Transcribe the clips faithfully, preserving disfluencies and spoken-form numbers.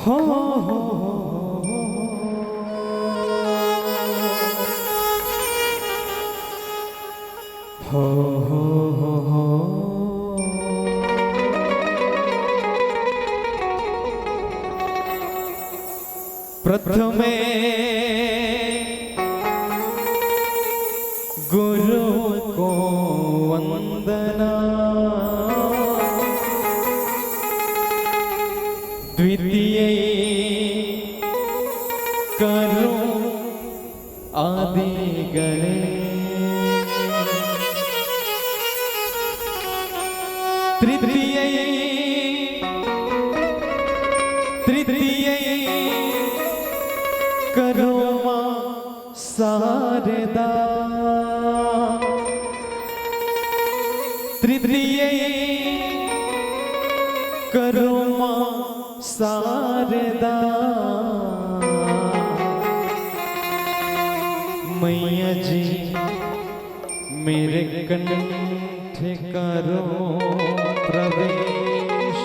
हो, हो, हो, हो। प्रथमे गुरु को वंदना, द्वितीय करूं आदि गणेश। तृतीय, तृतीय करोमा शारदा। तृतीय करोमा शारदा। मैया जी मेरे कंठ करो प्रवेश।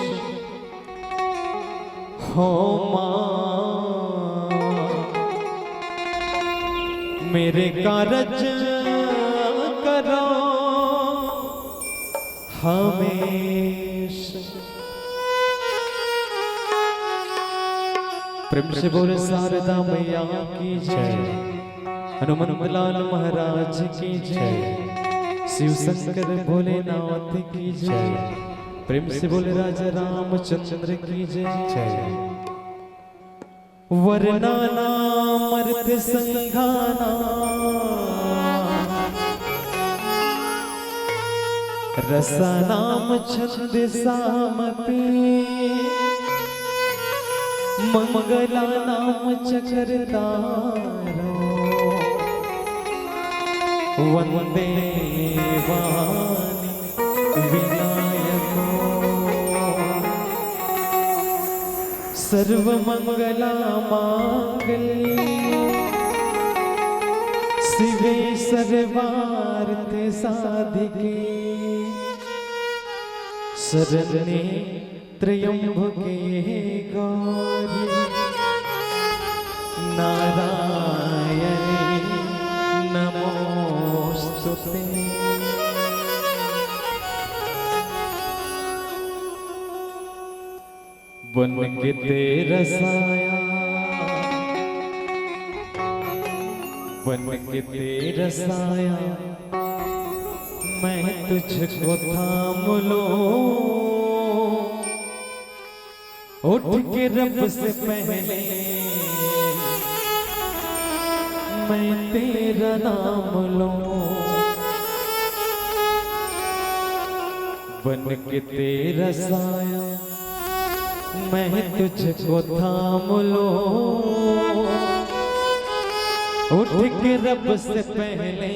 हो माँ, मेरे कारज करो हमेश। प्रेम से बोले शारदा मैया की जय। हनुमंत लाल महाराज की जय। शिव शंकर भोलेनाथ की जय। प्रेम से बोले राजा रामचंद्र की जय। जय। वरना नाम अर्थ संघाना, रसा नाम छंद सामपी, मंगला नाम चक्रतारो, वंदे वाणी विनायको। सर्वमंगला मांगल्ये शिवे सर्वार्थ साधिके शरण्ये त्र्यंबके गौरी नारायणी नमोस्तुते। बन के तेरा साया, बन के तेरा साया, मैं तुझको थाम लूं। उठ के रब से पहले मैं तेरा नाम लूं। बन के तेरा साया मैं तुझको थाम लूं। उठ के रब से पहले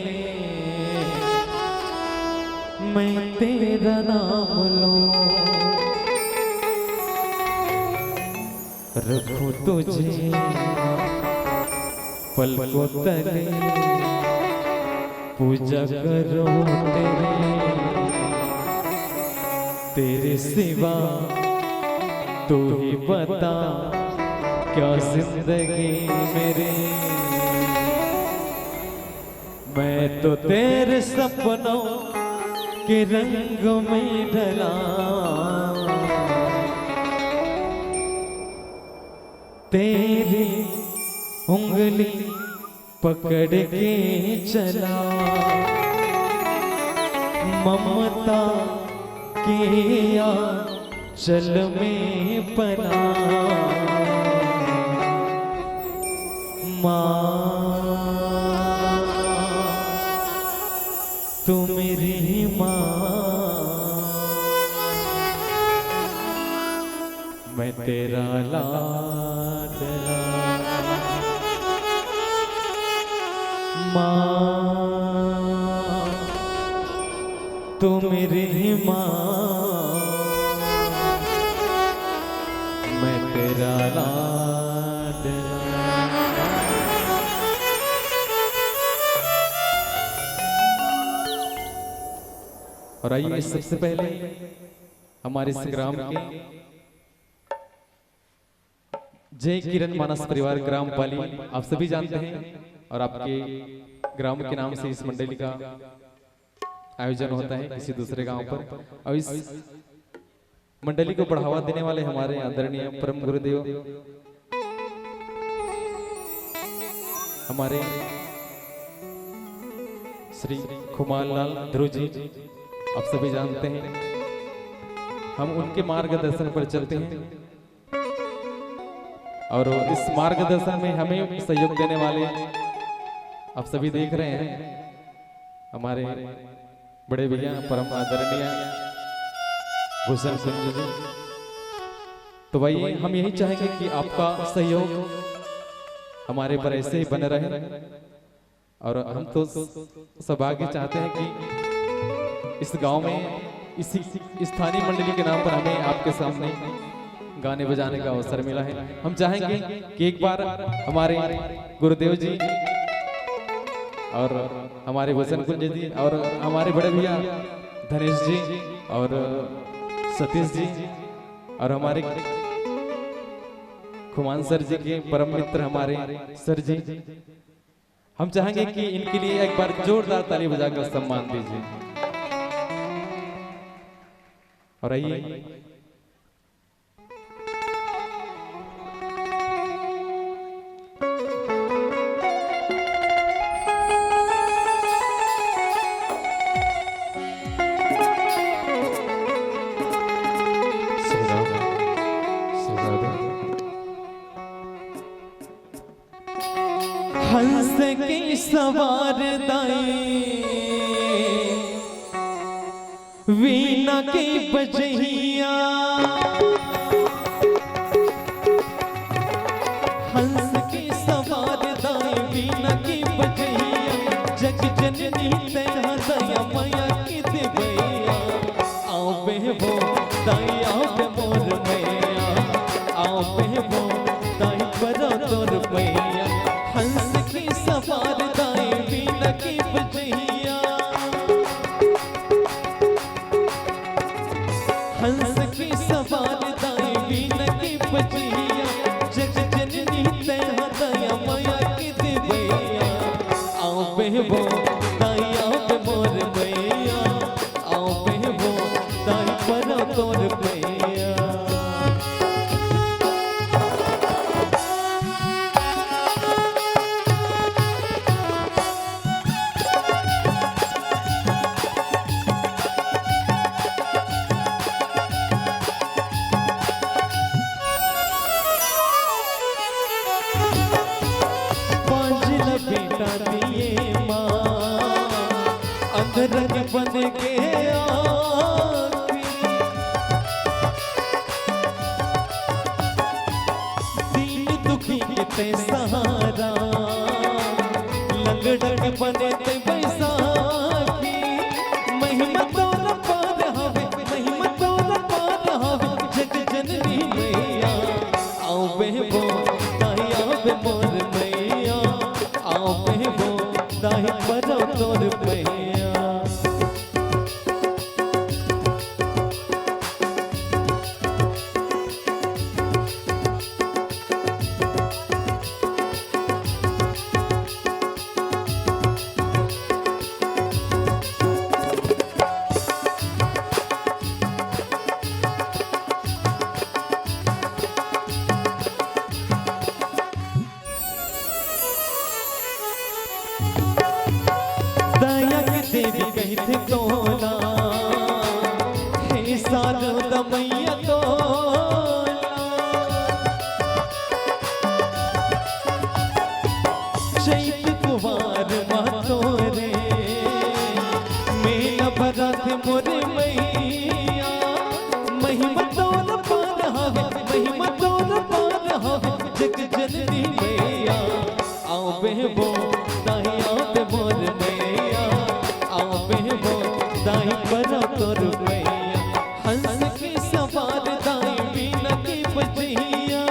मैं तेरा नाम लूं। रखूं तुझे पलकों तले, पूजा करूं तेरी, तेरे सिवा तू ही बता क्या जिंदगी मेरी। मैं तो तेरे सपनों के रंग में ढला, तेरी उंगली पकड़ के चला, ममता के आंचल में पला। माँ, तू मेरी माँ, मैं तेरा लाडला। माँ, तू मेरी माँ, मैं तेरा लाडला। और आइए, सबसे पहले हमारे इस ग्राम के जय किरण मानस परिवार ग्राम पाली, आप सभी जानते हैं, और आपके ग्राम के नाम से इस मंडली का आयोजन होता है किसी दूसरे गांव पर। और इस मंडली को बढ़ावा देने वाले हमारे आदरणीय परम गुरुदेव, हमारे श्री खुमान लाल ध्रुव जी, आप सभी जानते हैं, हम उनके मार्गदर्शन पर चलते हैं। और इस मार्गदर्शन में हमें सहयोग देने वाले आप सभी देख रहे हैं, हमारे बड़े भैया परम आदरणीय भूषण सिंह जी। तो भाई, हम यही चाहेंगे कि आपका सहयोग हमारे पर ऐसे ही बने रहे। और हम तो सौभाग्य चाहते हैं कि इस गांव में, इसी स्थानीय मंडली के नाम पर हमें आपके सामने गाने बजाने का अवसर मिला है। हम चाहेंगे कि एक बार हमारे गुरुदेव जी और हमारे वसंत कुंज जी और हमारे बड़े भैया धनेश जी और सतीश जी और हमारे खुमान सर जी के परम मित्र हमारे सर जी, हम चाहेंगे कि इनके लिए एक बार जोरदार ताली बजाकर सम्मान दीजिए। और आइए, हंस के सवार दाई, वीणा के बजहिया। हंस के सवार दाई, वीणा के बजहिया। जग जननी तैं दया मया के देवैया। आवे वो दाई, आवे मोर मैया। आवे वो दाई, परा तोर पैया। हंस के सवार दाई, वीणा के बजहिया। हंस के सवार दाई, वीणा के बजहिया। जग जननी तैं दया मया के देवैया। आवे वो दाई, आवे मोर मैया। आवे वो दाई, परा तोर पैया। बांझिल बेटा दिए माँ, अंधरंग बन के आखी। दीन दुखी के तैं सहारा, लंगड़क बने तैं बैसाखी। महिमा तोर पार हवे, महिमा तोर पार हवे, जग जननी मैया। आवे वो दाई, आवे मोर मैया। आवे वो दाई, परा तोर पैया। दया के देवी कहिथे तोला, हे शारदा मैया तोला। चैत कुवार मा तोरे, मेला भराथे मोरे मैया। महिमा तोर पार हवे, महिमा तोर पार हवे, जग जननी मैया। आवे वो दाई, आवे मोर मैया। आवे वो दाई, परा तोर पैया। हंस के सवार दाई, वीणा के बजहिया।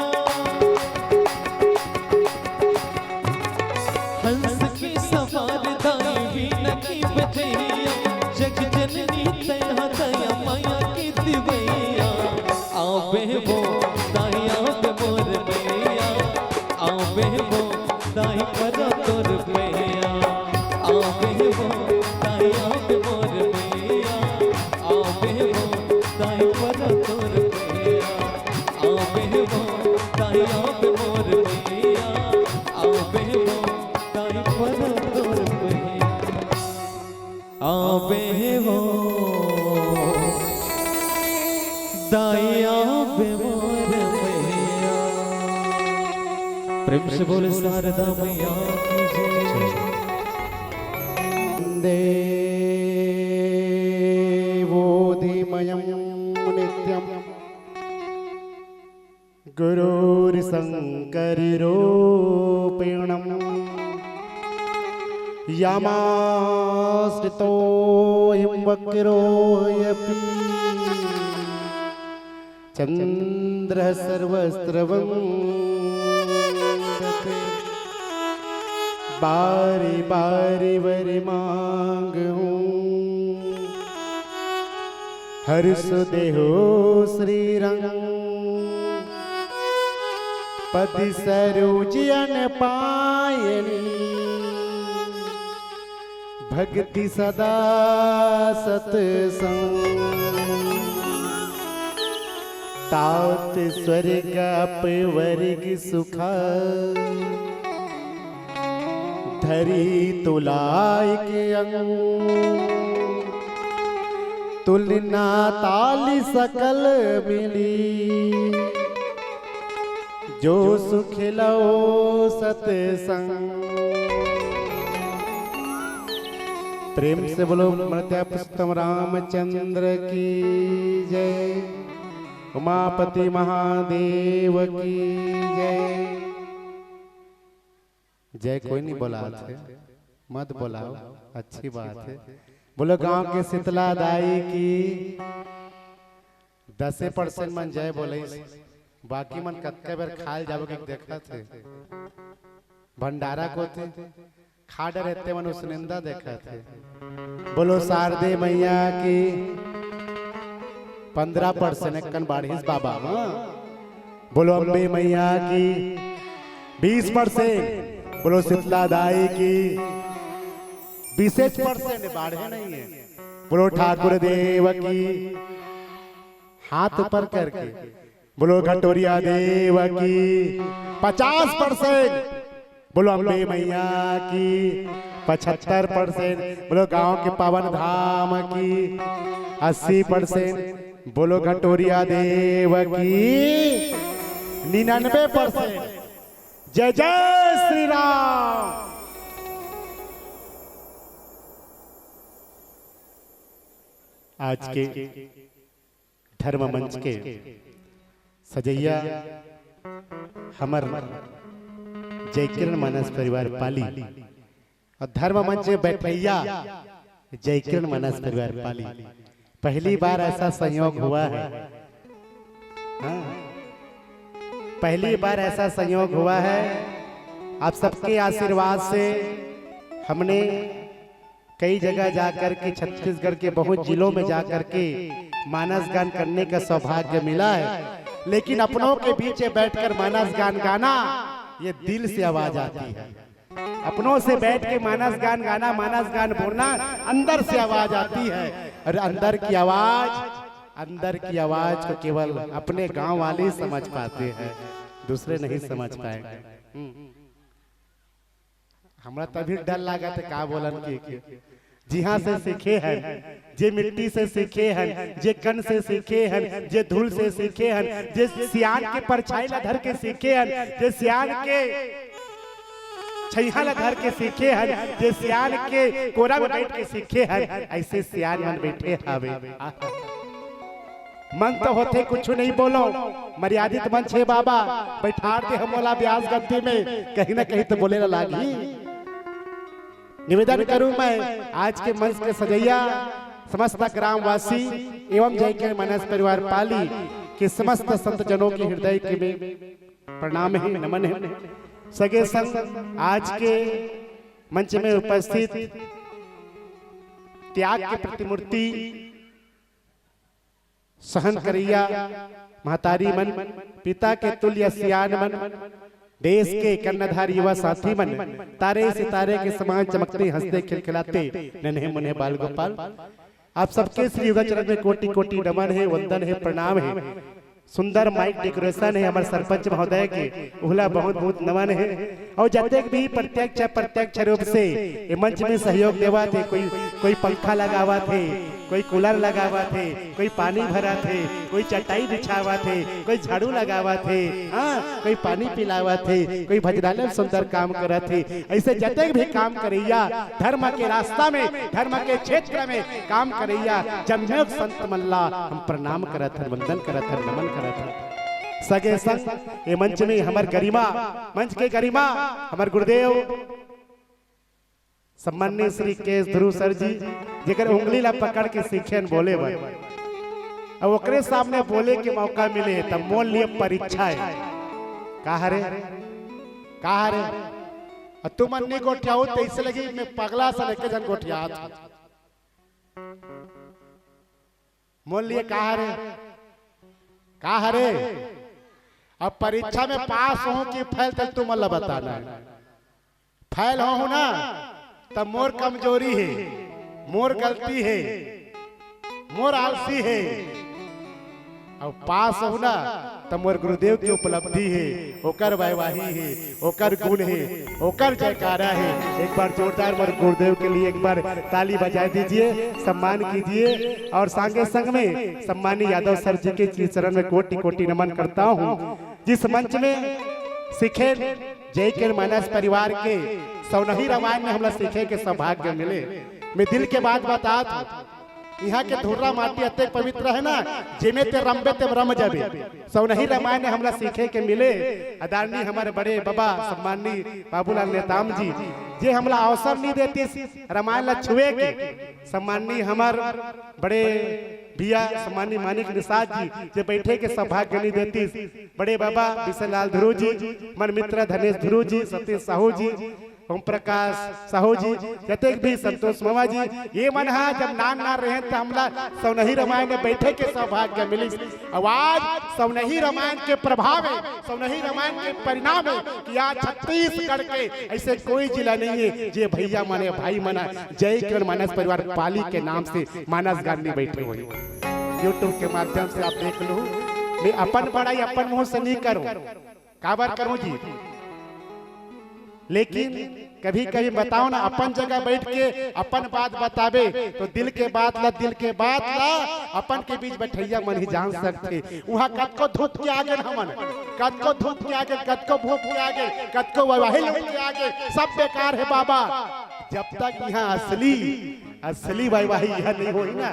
हंस के सवार दाई, वीणा के बजहिया। जग जननी तैं दया मया के देवैया। आवे वो दाई, आवे मोर मैया। पर तोर भैया, आबे वो दाई आबे मोर भैया, आबे वो दाई पर तोर भैया, आबे वो दाई आबे मोर भैया। प्रेम से बोल शारदा मैया की जय। देवो धीमहि नित्यं गुरुर्शंकररूपिणं यमाश्रितो हिं वक्रोऽपि चन्द्रः सर्वस्रवं बारी बारी वरि मांगहूँ। हर्ष देहो श्रीरंग पद सरोज अनपायनी। भक्ति सदा सतसंग तात स्वर्ग अपवर्ग सुख। धरी तुलाइक अंग तुलना ताल सकल मिली। जो सुख लो सतसंग। प्रेम से बोलो मर्त्य पुरुषोत्तम रामचंद्र की जय, उमापति महादेव की जय। जय कोई नहीं बोला थे, मत बोलाओ, अच्छी बात है। बोलो गांव के शीतला दाई की। दसे परसेंट मन जय बोले, बाकी मन कतका बेर खाल जाबो कि देखत हे। भंडारा कोती खा डरे ते मन उसनिंदा देखत हे। बोलो शारदे मैया की। पंद्रह परसेंट एकन बाढ़िस बाबा, हाँ। बोलो अम्बे मैया की। बीस परसेंट। बोलो शीतला दाई की। बीसेच परसेंट बाढ़े नहीं है। बोलो ठाकुर देव की। हाथ ऊपर करके बोलो घटोरिया देव की। पचास परसेंट। बोलो अम्बे मैया की। पचहत्तर परसेंट। बोलो गांव के पावन धाम की। अस्सी परसेंट। बोलो घटोरिया देव की। निन्यानवे परसेंट। जय जय श्री राम। आज के धर्म मंच के सजैया हमर जय किरण मानस परिवार पाली अउ धर्म मंच में बैठैया जय किरण मानस परिवार पाली। पहली बार ऐसा संयोग हुआ है, हाँ, पहली बार ऐसा संयोग हुआ है। आप सबके आशीर्वाद से हमने कई जगह जाकर के, छत्तीसगढ़ के बहुत जिलों में जाकर के मानस गान करने का सौभाग्य मिला है, लेकिन अपनों के बीच बैठकर मानस गान गाना, ये दिल से आवाज आती है। अपनों से बैठ के मानस गान गाना, मानस गान बोलना, अंदर से आवाज आती है, और अंदर की आवाज, अंदर की आवाज को केवल अपने गांव वाले ही समझ पाते हैं, दूसरे नहीं समझ पाएंगे। हम्म। हमरा तभी डर लागत हे, का बोलन के, के। जिहाँ से सीखे हन, जे मिट्टी से सीखे हन, जे कन से सीखे हन, जे धूल से सीखे हन, जे सियान के परछाई ला धर के सीखे हन, जे सियान के छैहा ला धर के सीखे हन, जे सियान के कोरा में बैठ के सीखे हन, ऐसे सियान मन बैठे हवे। आहा। मन तो होथे कुछु नहीं बोलो, मर्यादित मंच हे बाबा, बैठार दे हमोला ब्यास गद्दी में, कहीं ना कहीं तो बोले ला लागी। निवेदन करूं मैं आज के मंच के सजैया समस्त ग्रामवासी एवं जय के मानस परिवार पाली के समस्त संत जनों के हृदय के में प्रणाम है, नमन है। सगे संग आज के मंच में उपस्थित त्याग के प्रतिमूर्ति सहन करैया महतारी मन, पिता के तुल्य सियान मन, देश के कर्णधार युवा साथी मन, तारे सितारे के समान चमकते हंसते खिलखिलाते नन्हे मुन्हे बाल गोपाल, आप सबके श्री योगाचरण में कोटि कोटि नमन हे, वंदन हे, प्रणाम हे। सुंदर माइक डेकोरेशन हे हमर सरपंच महोदय के, उहला बहुत बहुत नमन हे। अउ जतेक भी प्रत्यक्ष अप्रत्यक्ष रूप से ये मंच में सहयोग देवत हे, कोई कोई पंखा लगावत हे, कोई कूलर लगावत हे, कोई पानी भरत हे, कोई चटाई बिछावत हे, कोई झाड़ू लगावत हे, हाँ, कोई पानी पिलावत हे, कोई भजनालय में सुंदर काम करत हे। ऐसे जतेक भी काम करइया, धर्म के रास्ता में, धर्म के क्षेत्र में काम करइया जम्मो संत मन ला हम प्रणाम करत हन, वंदन करत हन, नमन करत हन। सगे संग ये मंच में हमर गरिमा, मंच के गरिमा हमर गुरुदेव सम्माननीय श्री के एस ध्रुव सर जी, जेकर उंगली ला पकड़ के सीखेन बोले बर, अब ओकरे सामने बोले के मौका मिले, तब मोर लिए परीक्षा हे। का हरे? का हरे? अउ तुमन नी गोठियाहू, तइसे लगी मैं पगला सन एके झन गोठियात हूँ। मोर लिए का हरे? का हरे? अब परीक्षा में पास होहूँ कि फेल, तब तुमन ला बताना हे। फेल होहूँ ना, तब मोर कमजोरी हे, मोर गलती हे, मोर आलसी हे। अउ पास होहूँ ना, तब मोर गुरुदेव के उपलब्धि हे, ओकर वाहवाही हे, ओकर गुण हे, ओकर जयकारा हे। एक बार जोरदार मोर गुरुदेव के लिए एक बार ताली बजा दीजिए, सम्मान कीजिए। और संगे संग में सम्मानित यादव सर जी के चरण में कोटि कोटि नमन करता हूँ। जिस मंच में सीखे जय किरण मानस परिवार के सौनही रामायण में हमला सीखे के सौभाग्य मिले। मैं दिल के बात बतात हूँ, इहाँ के धुर्रा माटी अतेक पवित्र हे ना, जेमे ते रमबे ते रम जाबे। सौनही रामायण में हमला सीखे के मिले। आदरणीय हमर बड़े बाबा सम्माननीय बाबूलाल नेताम जी, जे हमला अवसर नी देतिस रामायण ला छुए के, सम्माननीय हमर बड़े भैया सम्माननीय मानिक निषाद जी, जे बैठे के सौभाग्य नी देतिस, बड़े बाबा बिसनलाल ध्रुव जी, हमर मित्र धनेश ध्रुव जी, सतीश साहू जी, ओम प्रकाश साहू जी, जतेक भी संतोष मवा जी, ये मन हा जब नान नान रहे त हमला सौनही रामायण में बैठे के सौभाग्य मिलिस। अउ आज सौनही रामायण के प्रभाव हे, सौनही रामायण के परिणाम हे कि आज छत्तीसगढ़ के ऐसे कोई जिला नहीं हे जे भैया मन हे, भाई मन हे, जय किरण मानस परिवार पाली के नाम से मानस गान नी बैठे होही। YouTube के माध्यम से आप देख लो, मैं अपन बड़ाई अपन मुंह से नी करूं, काबर करूं जी? लेकिन कभी कभी बताओ ना, अपन जगह बैठ के अपन बात बताबे तो दिल के बात ला, दिल के बात ला अपन के बीच बैठइया मन ही जान सकथे। उहाँ कतको धूप के आगे न हमन, कतको धूप के आगे, कतको भूख के आगे, कतको वैवाहिक के आगे, सब बेकार हे बाबा। जब तक इहाँ असली, असली वैवाहिक इहाँ नहीं होही ना,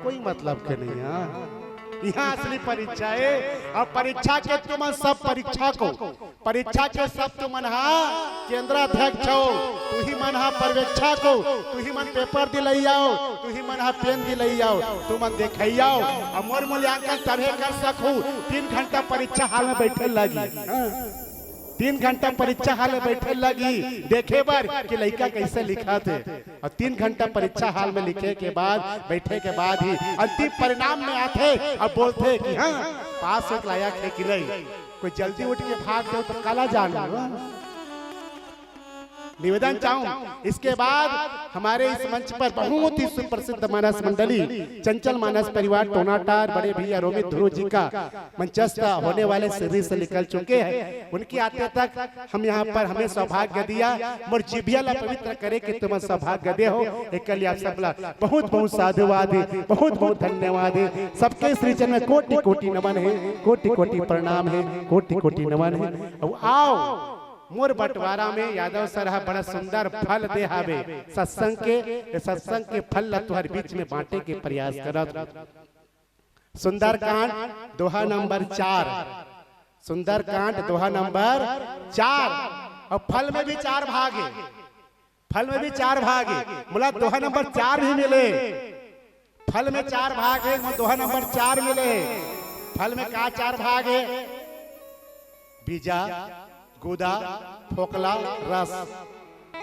कोई मतलब के नहीं हे। इहाँ असली परीक्षा हे। अउ परीक्षा के तुमन सब परीक्षा को, परीक्षा के सब तुमन हा केंद्राध्यक्ष हो, तुही मन हा पर्यवेक्षक हो, तुही मन पेपर दिलई आओ, तुही मन हा पेन दिलई आओ, तुमन देखई आओ। अउ मोर मूल्यांकन तभे कर सकहू, तीन घंटा परीक्षा हाल में बैठे लगी। हाँ। तीन घंटा परीक्षा हाल में बैठे लगी देखे बर कि लइका कैसे लिखत हे। अउ तीन घंटा परीक्षा हाल में लिखे के बाद, बैठे के बाद ही अंतिम परिणाम में आथे अउ बोलथे कि हाँ, पास होए के लायक हे कि नहीं। कोई जल्दी उठ के भाग दे तो काला जान लो। निवेदन चाहूं, इसके बाद हमारे इस मंच पर बहुत ही सुप्रसिद्ध मानस मंडली, चंचल मानस परिवार टोनाटार, बड़े भैया रोमित ध्रुव जी का मंचस्थ होने वाले सीढ़ी से निकल चुके हैं। उनके आते तक हम यहाँ पर, हमें सौभाग्य दिया, मोर जिभिया ला पवित्र करे के तुम सौभाग्य दे हो। एक लिए आप सबला बहुत बहुत साधुवाद हे, बहुत बहुत धन्यवाद हे। सबके श्री चरण में कोटि कोटि नमन हे, कोटि कोटि प्रणाम हे, कोटि कोटि नमन हे। अउ आओ, मोर बंटवारा में यादव सर हा बड़ा सुंदर फल दे हावे सत्संग के, ये सत्संग के फल ला तुहर बीच में बांटे के प्रयास करत। सुंदरकांड दोहा नंबर चार, सुंदरकांड दोहा नंबर चार। अउ फल में भी चार भाग हे, फल में भी चार भाग हे। मोला दोहा नंबर चार भी मिले, फल में चार भाग हे, मोला दोहा नंबर चार मिले। फल में का चार भाग हे? बीजा, गुदा, फोकला, रस,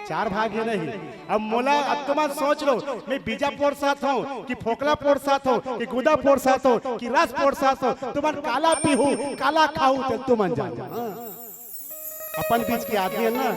चार भाग हे नहीं। अब मोला, अब तुमन सोच लो, मैं बीजा पोरसात हूँ कि फोकला पोरसात हूँ कि गुदा पोरसात हूँ कि रस पोरसात हूँ, तुमन काला पीहू, काला खाहू, तो तुमन जानो। हाँ। अपन बीच के आदमी हे ना,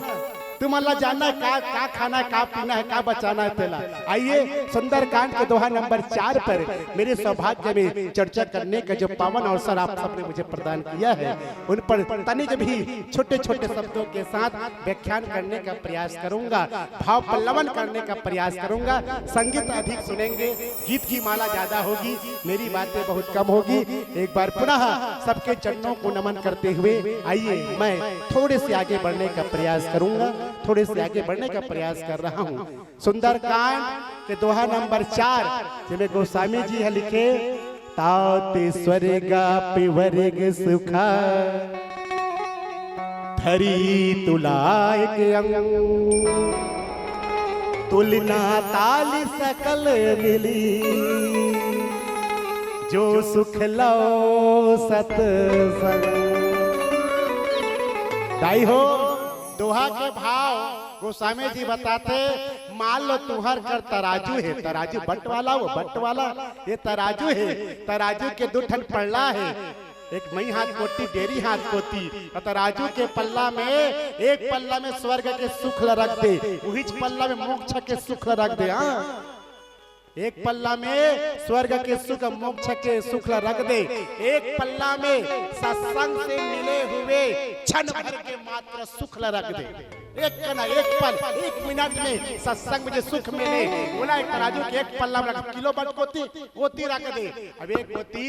तुमन ला जानना है का, का खाना है, का पीना है, का बचाना है तेला। आइए, सुंदरकांड के दोहा नंबर चार पर मेरे सौभाग्य में चर्चा करने का जो पावन अवसर आप सबने मुझे प्रदान किया है, उन पर तनिक भी छोटे-छोटे शब्दों के साथ व्याख्यान करने का प्रयास करूंगा, भाव पल्लवन करने का प्रयास करूंगा। संगीत अधिक सुनेंगे, गीत की माला ज्यादा होगी, मेरी बातें बहुत कम होगी। एक बार पुनः सबके चरणों को नमन करते हुए आइए, मैं थोड़े से आगे बढ़ने का प्रयास करूंगा, थोड़े से आगे बढ़ने का प्रयास कर रहा हूँ। सुंदरकांड के दोहा नंबर चार, जिसमें गोस्वामी जी है लिखे, "तात स्वर्गापि वर्ग सुखा, धरी तुलायक अंग, तुलना ताल सकल मिली, जो सुख लो सतसंग।" दाई हो, दोहा के भाव गोस्वामी जी बताते, मान लो तुहर कर तराजू है, तराजू बंट वाला, वो बंट वाला, ये तराजू है, तराजू के दू ठन पल्ला है, एक मई हाथ कोती, डेरी हाथ कोती, और तराजू के पल्ला में, एक पल्ला में स्वर्ग के सुख ल रख दे, उहीच पल्ला में मोक्ष के सुख ल रख दे। हाँ, एक पल्ला में स्वर्ग के सुख, मोक्ष के सुख ल रख दे, एक पल्ला में सत्संग से मिले हुए क्षण भर के मात्र सुख ल रख दे। एक कना, एक पल, एक मिनट में सत्संग में जो सुख मिले, बोला एक तराजू के एक पल्ला में रख, किलो बंट कोती, कोती रख दे। अब एक कोती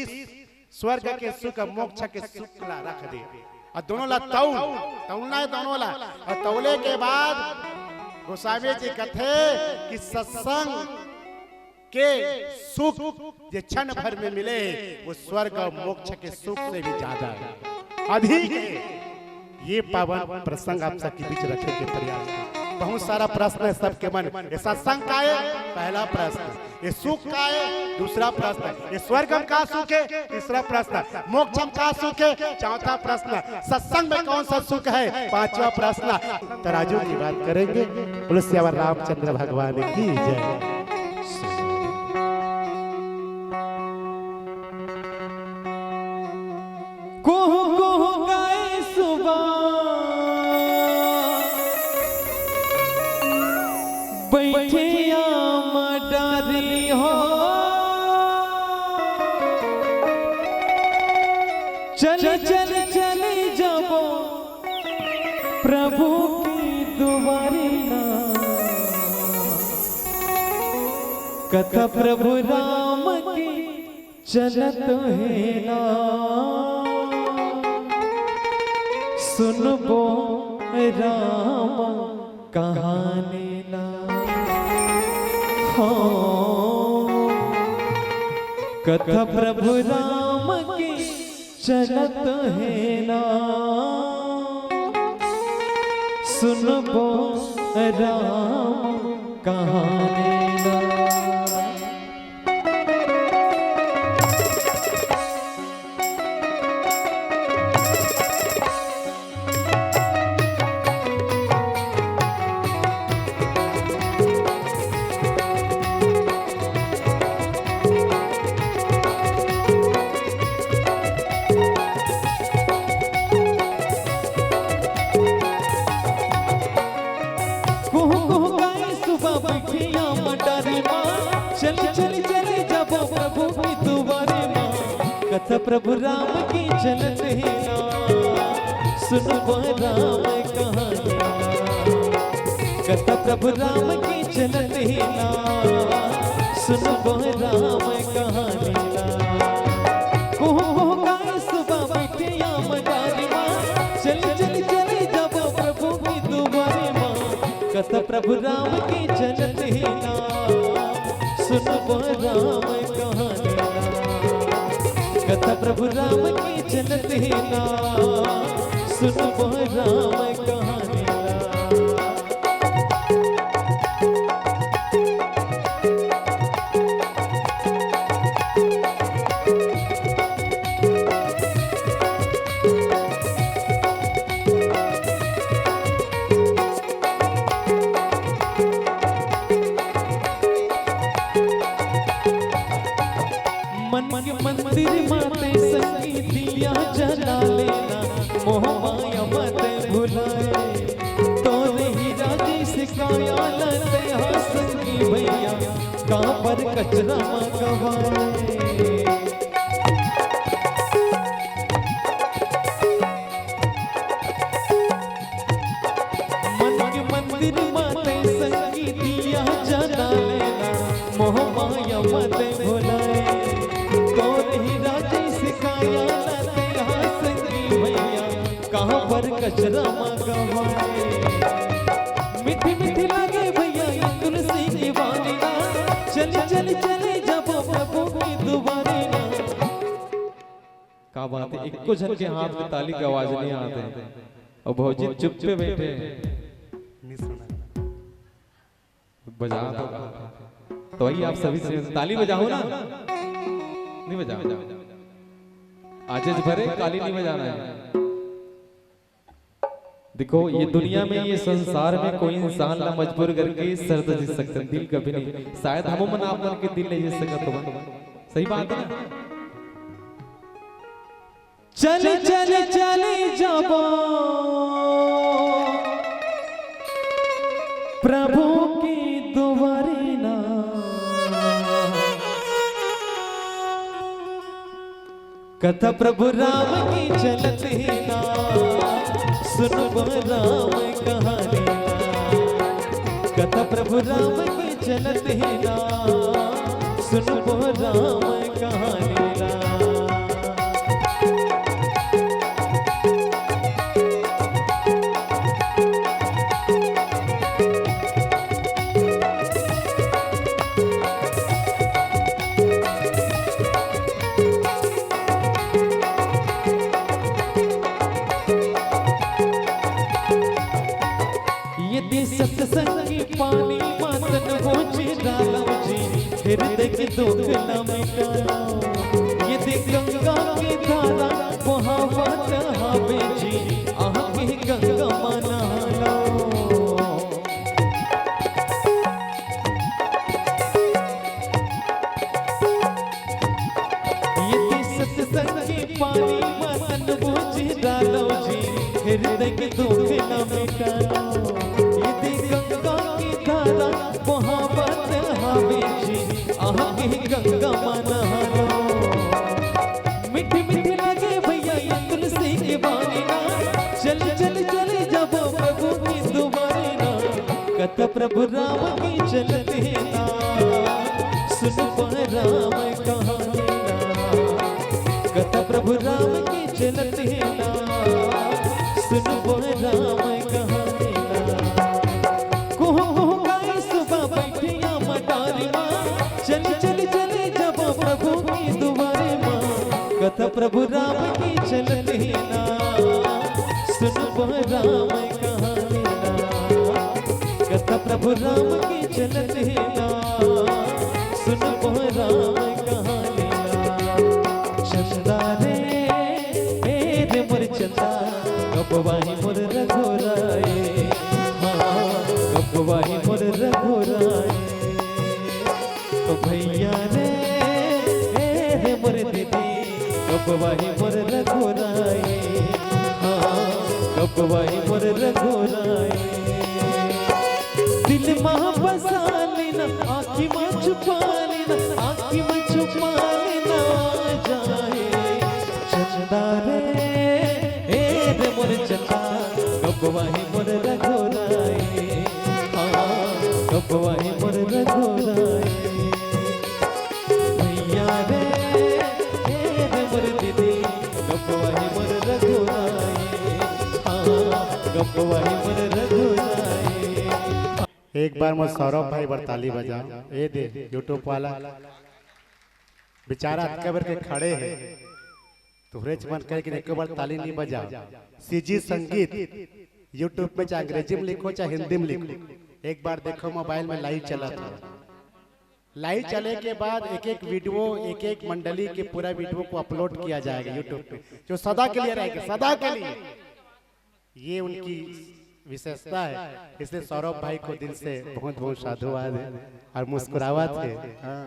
स्वर्ग के सुख, मोक्ष के सुख ला रख दे, और दोनों ला तौल, तौलना है दोनों ला। और तौले के बाद गोस्वामी जी कथे कि सत्संग के सुख जे क्षण भर में मिले, वो स्वर्ग और मोक्ष के सुख से भी ज्यादा है, अधिक है। ये पावन प्रसंग आप सबके बीच रखे के प्रयास है। बहुत सारा प्रश्न है सबके मन, ये सत्संग का है? पहला प्रश्न। ये सुख का है? दूसरा प्रश्न। ये स्वर्ग में का सुख है? तीसरा प्रश्न। मोक्ष में का सुख है? चौथा प्रश्न। सत्संग में कौन सा सुख है? पांचवा प्रश्न। तराजू की बात करेंगे। बोलो सियावर रामचंद्र भगवान की जय। कुहू कुहू गाय सुबह बइठे आम डारी हो। चल चल चल जाबो प्रभु की दुआरी ना। कथा प्रभु राम की चलत हे ना, सुनबो राम कहानी ना। हो, कथा प्रभु राम की चलत हे ना, सुनबो राम कहानी ना। कुहू कुहू गाय सुबह बइठे आम डारी मा, चल चल चल जाबो प्रभु की दुआरी मा। कथा प्रभु राम की चलत हे ना, सुनबो राम कहानी ना। कथा प्रभु राम की चलत हे ना, सुनबो राम कहानी ना। कुहू कुहू गाय सुबह बइठे आम डारी मा, चल चल चल जाबो प्रभु की दुआरी मा। कथा प्रभु राम की चलत हे ना, सुनबो राम कहानी ना। कथा प्रभु राम की चलत हे ना, सुनबो राम कहानी ना। मन के मंदिर मा तैं संगी दिया जला लेना, मोह माया मा तैं भुलाए। तोरे ही राम गवाए। मन के मंदिर मा तैं संगी दिया जला लेना, मोह माया मा तैं भुलाए। तोर ही राजेश काया ला तैं हा संगी भैया, कहाँ पर कचरा मा गवाए। मीठी मीठी लागे भैया ये तुलसी की वाणी ना, चली चली चली जाबो प्रभु की दुआरी ना। का बात है, एको झन के हाथ में ताली के आवाज नहीं आते, और भौजी चुप्पे बैठे हैं। नहीं सुना। बजा तो, तो वही आप सभी से ताली बजाओ ना, नहीं बजाओ। आज इस भरे ताली नहीं बजाना है। देखो, ये दुनिया में, ये संसार में कोई इंसान ला मजबूर करके शर्त जीत सकते हैं, दिल कभी नहीं। शायद हम मन आप मन के दिल नहीं जीत सकत हो। सही बात है ना? चल चल चल जाबो प्रभु की दुआरी ना। कथा प्रभु राम की चलत ही ना, सुनबो राम कहानी ना। कथा प्रभु राम की चलत ही ना, सुनबो राम कहानी ना। यदि सत्संग की पानी मा तन भोज डालव जी, हृदय के दुख ला मिटालव। यदि गंगा के धारा बहावत हावे जी, आके गंगा मा नहालव। यदि सत्संग के पानी मा तन भोज डालव जी, हृदय के दुख ला मिटालव। यदि गंगा के धारा बहावत हावे जी, आके गंगा मा नहालव। मीठी मीठी लागे भैया ये तुलसी की वाणी ना, चल चल चल जाबो प्रभु की दुआरी ना। कथा प्रभु राम की चलत ही ना, सुनबो राम कहानी ना। कथा प्रभु राम की चलत ही ना, सुनबो राम कहानी ना। कुहू कुहू गाय सुबह बैठिया मदारी मा, चल चल चल जाबो प्रभु की दुआरी मा। कथा प्रभु राम की चलत ही ना, सुनबो राम कहानी ना। कथा प्रभु राम की चलत ही ना, सुनबो राम कहानी ना। चंदा रे, ए रे मोर चंदा, कब आही मोर रघुराई, हाँ, कब आही मोर रघुराई। तो भैया रे, ए रे मोर दीदी, कब आही मोर रघुराई, हाँ, कब आही मोर रघुराई। दिल मा बसा लेना, आँखी मा छुपा लेना, आँखी मा छुपा लेना, आ जाए चंदा रे, ए रे मोर चंदा, कब आही मोर रघुराई, हाँ, कब आही मोर रघुराई। भैया रे, ए रे मोर दीदी, कब आही मोर रघुराई, हाँ, कब आही मोर रघुराई। एक बार मोर सौरभ भाई बर ताली बजाओ। ए दे YouTube वाला बेचारा अतका बेर के खड़े हे, तुहरेच मन करे कि एको बार ताली नहीं बजाओ। सीजी संगीत YouTube में चाहे अंग्रेजी में लिखो चाहे हिंदी में लिखो, एक बार देखो मोबाइल में लाइव चला था। लाइव चले के बाद एक एक वीडियो, एक एक मंडली के पूरा वीडियो को अपलोड किया जाएगा YouTube पे, जो सदा के लिए रहेगा, सदा के लिए। ये उनकी विशेषता है, इसलिए सौरभ भाई को दिल से बहुत बहुत साधुवाद है और मुस्कुरावत है। हाँ।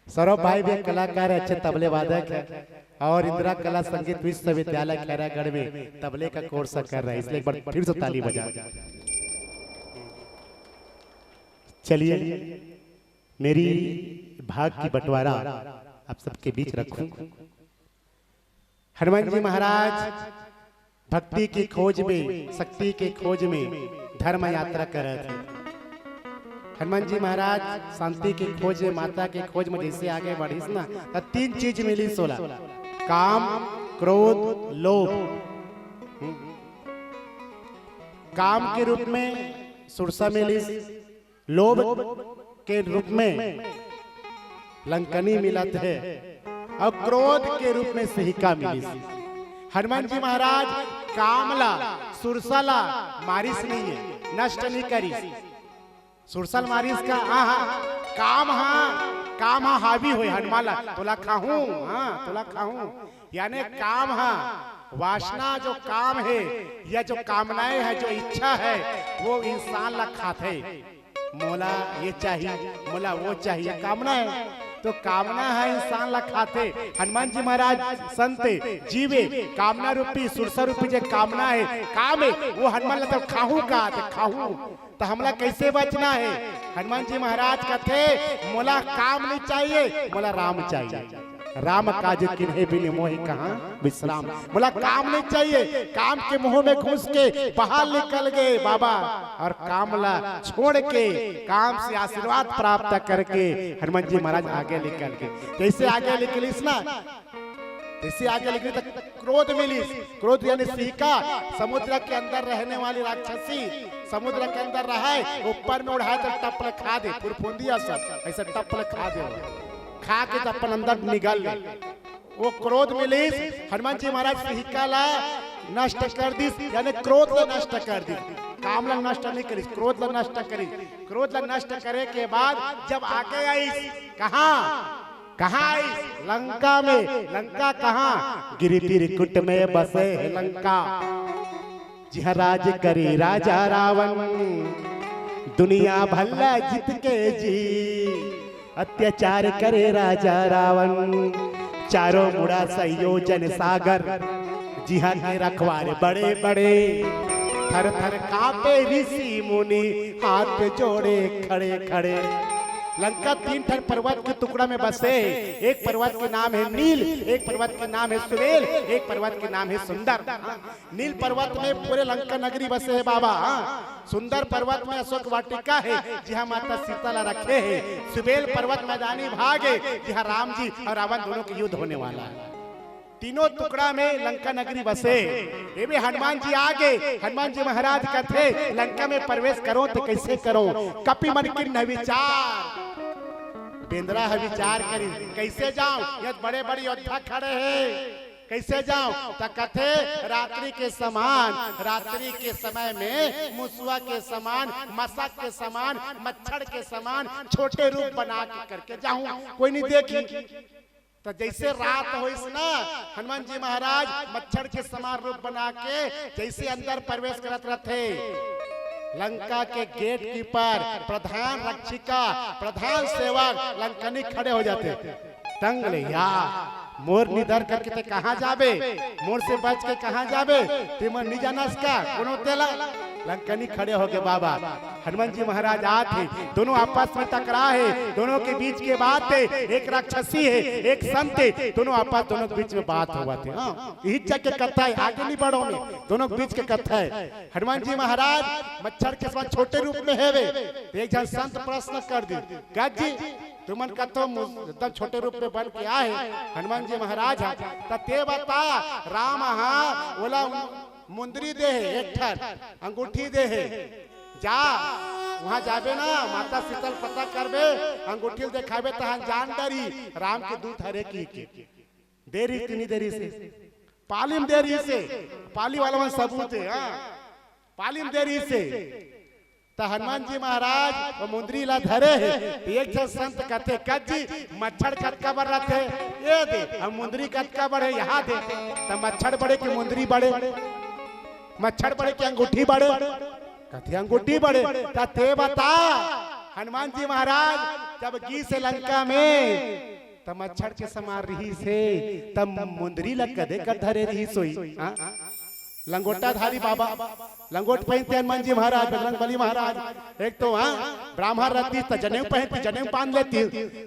सौरभ भाई भी एक कलाकार है, अच्छे तबले वादक है और इंदिरा कला संगीत विश्वविद्यालय खैरागढ़ में तबले का कोर्स कर रहे हैं, इसलिए एक बार फिर से ताली बजा। चलिए, मेरी भाग की बंटवारा आप सबके बीच रखूं। हनुमान जी महाराज भक्ति की खोज में, शक्ति की खोज में धर्म यात्रा करत हे। हनुमान जी महाराज शांति की खोज में, माता की खोज में जैसे आगे बढ़िस ना, त तीन चीज मिलिस ओला, काम, क्रोध, लोभ। हम्म। काम के रूप में सुरसा मिलिस, लोभ के रूप में लंकनी मिलत हे अउ क्रोध के रूप में सिहिका मिलिस। हनुमान जी महाराज काम ला, सुरसा ला मारिस नहीं हे, नष्ट नहीं करिस। सुरसा ल मारिस का, आहा, काम हा, काम हा हावी होय हनुमान ला, तोला खाहूं, हाँ, तोला खाहूं। यानी काम हा, वासना जो काम हे, या जो कामनाएं है, जो इच्छा है, वो इंसान ला खाथे। मोला ये चाहिए, मोला वो चाहिए, कामना है। तो कामना है इंसान ला खाथे। हनुमान जी महाराज संत जीवे, कामना रूपी, सुरसा रूपी जे कामना है, काम है, वो हनुमान ला तो खाहूं का, तो खाहूं। तो हमला कैसे बचना है? हनुमान जी महाराज कथे, मोला काम नहीं चाहिए, मोला राम चाहिए। राम काज किन्हे बिन मोहि कहाँ विश्राम। मोला काम नहीं चाहिए, काम के मुंह में घुस के बाहर निकल गए बाबा, और काम ला छोड़ के काम से आशीर्वाद प्राप्त करके हनुमान जी महाराज आगे निकल गए। जैसे आगे निकलिस ना, जैसे आगे निकलिस तो क्रोध मिलिस। क्रोध यानी सिहिका, समुद्र के अंदर रहने वाली राक्षसी, समुद्र के अंदर रहे, ऊपर में उड़ाए तो टप ले खा दे, फुरफुंदिया सब ऐसे टप ले खा दे, खा के तो अपन अंदर निगल ले। वो क्रोध मिलिस, हनुमान जी महाराज सिहिका ला नष्ट कर दिस, यानी क्रोध ला नष्ट कर दिस। काम ला नष्ट नहीं करिस, क्रोध ला नष्ट करिस। क्रोध ला नष्ट करे के बाद जब आगे आइस, कहाँ, कहाँ आइस? लंका में। लंका कहाँ? गिरि त्रिकुट में बसे है लंका। जिहाँ राज करे राजा रावण, दुनिया भल्ला जीत के जी। अत्याचार करे राजा रावण, चारों मुड़ा संयोजन सागर। जिहाँ के रखवार बड़े बड़े, थर थर कांपे ऋषि मुनि, हाथ जोड़े खड़े खड़े। लंका तीन ठन पर्वत के टुकड़ा में बसे। एक पर्वत के नाम है नील, एक पर्वत के नाम है सुबेल, एक पर्वत के नाम है सुंदर। नील पर्वत में पूरे लंका नगरी बसे है बाबा। हाँ, सुंदर पर्वत में अशोक वाटिका है, जिहाँ माता सीता ला रखे है। सुबेल पर्वत मैदानी भाग है, जिहाँ राम जी और रावण दोनों के युद्ध होने वाला है। तीनों टुकड़ा में लंका नगरी बसे। ये भी हनुमान जी आगे, हनुमान जी महाराज कथे, लंका में प्रवेश करो तो कैसे करो? कपि मन कीन्ह विचार। बेंदरा ह विचार करिस, कैसे जाऊं? ये बड़े बड़े योद्धा खड़े हैं, कैसे जाऊं? त कथे, रात्रि के समान, रात्रि के समय में मुसवा के समान, मसक के समान, मच्छर के समान छोटे रूप बना के करके जाऊं, कोई नहीं देखी। त जैसे रात होइस ना, हनुमान जी महाराज मच्छर के समान रूप बना के जैसे अंदर प्रवेश करत रहथे, लंका के गेट कीपर, प्रधान रक्षिका, प्रधान सेवक लंकनी खड़े हो जाथे। तंग ले, या मोर निधर करके ते कहाँ जाबे? मोर से बच के कहाँ जाबे? ते मन नहीं जानस का? कोनो तेला? लंकनी खड़े हो गए, बाबा, हनुमान जी महाराज आत हे, दोनों आपस में टकरा हे, दोनों के बीच के बात हे, एक राक्षसी हे, एक संत हे, दोनों आपस, दोनों के बीच में बात होवत हे। हाँ, यही जग के कथा हे, आगे नहीं बढ़ो में, दोनों के बीच के कथा हे। हनुमान जी महाराज मच्छर के समान छोटे रूप में हेवे, तो एक झन संत प्रश्न कर दी, "गज जी, तुमन कथो मु-, एकदम छोटे रूप में बन के आए हनुमान जी महाराज हा, त ते बता, राम हा ओला मुंदरी दे हे, एक ठन अंगूठी दे हे, जा, वहां जाबे ना, माता सीता ल पता करबे, अंगूठी ल देखाबे, तहां जान डरी राम के दूत हरे कहिके।" दे रहिस कि नहीं दे रहिस हे? पाली म दे रहिस हे, पाली वाला मन सबूत हे, हाँ, पाली म दे रहिस हे। त हनुमान जी महाराज वो मुंदरी ला धरे हे, त एक झन संत कथे, "कस जी, मच्छर कतका बड़ रथे?" "ये दे।" "अउ मुंदरी कतका बड़ हे?" "यहाँ दे।" "त मच्छर बड़े कि मुंदरी बड़े?" "मच्छर बड़े कि अंगूठी बड़े?" कथे, "अंगूठी बड़े।" "त ते बता, हनुमान जी महाराज जब गीस हे लंका में, त मच्छर के समान रिहिस हे, त मुंदरी ला कदे कर धरे रिहिस होही?" हाँ? लंगोटाधारी बाबा, लंगोट पहिनते हनुमान जी महाराज, बजरंग बली महाराज। एक तो हाँ, ब्राह्मण रहती त जनेऊ पहिनती, जनेऊ बांध लेती,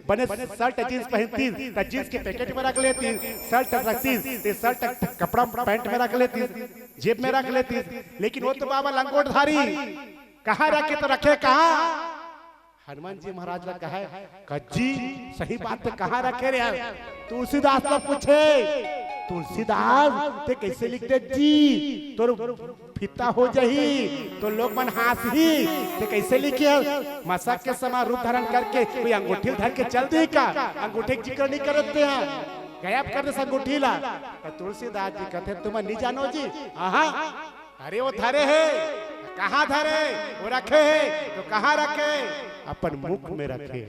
बने शर्ट जींस पहिनती त जींस के पैकेट में रख लेती, शर्ट रखती त शर्ट कपड़ा पैंट में रख लेती, जेब में रख लेती। लेकिन वो तो बाबा लंगोटधारी, कहाँ रखे तो रखे कहाँ? हनुमान जी महाराज ला कहे, "कज्जी, सही बात तो कहाँ रखे रे?" तुलसीदास ला पूछे, "तुलसीदास, ते कैसे लिख दे जी? तोर फित्ता हो जही, तो लोग मन हाँसही, ते कैसे लिखे?" मसक के समान रूप धारण करके कोई अंगूठी धर के चल दी का? अंगूठी के जिक्र नहीं करते हैं, गायब कर दे अंगूठी ला। तो तुलसीदास जी कहते, "तुम नहीं जानो जी।" हाँ, अरे वो धरे हे, कहाँ धरे? वो रखे हे, तो कहाँ रखे? अपन मुख में रखे।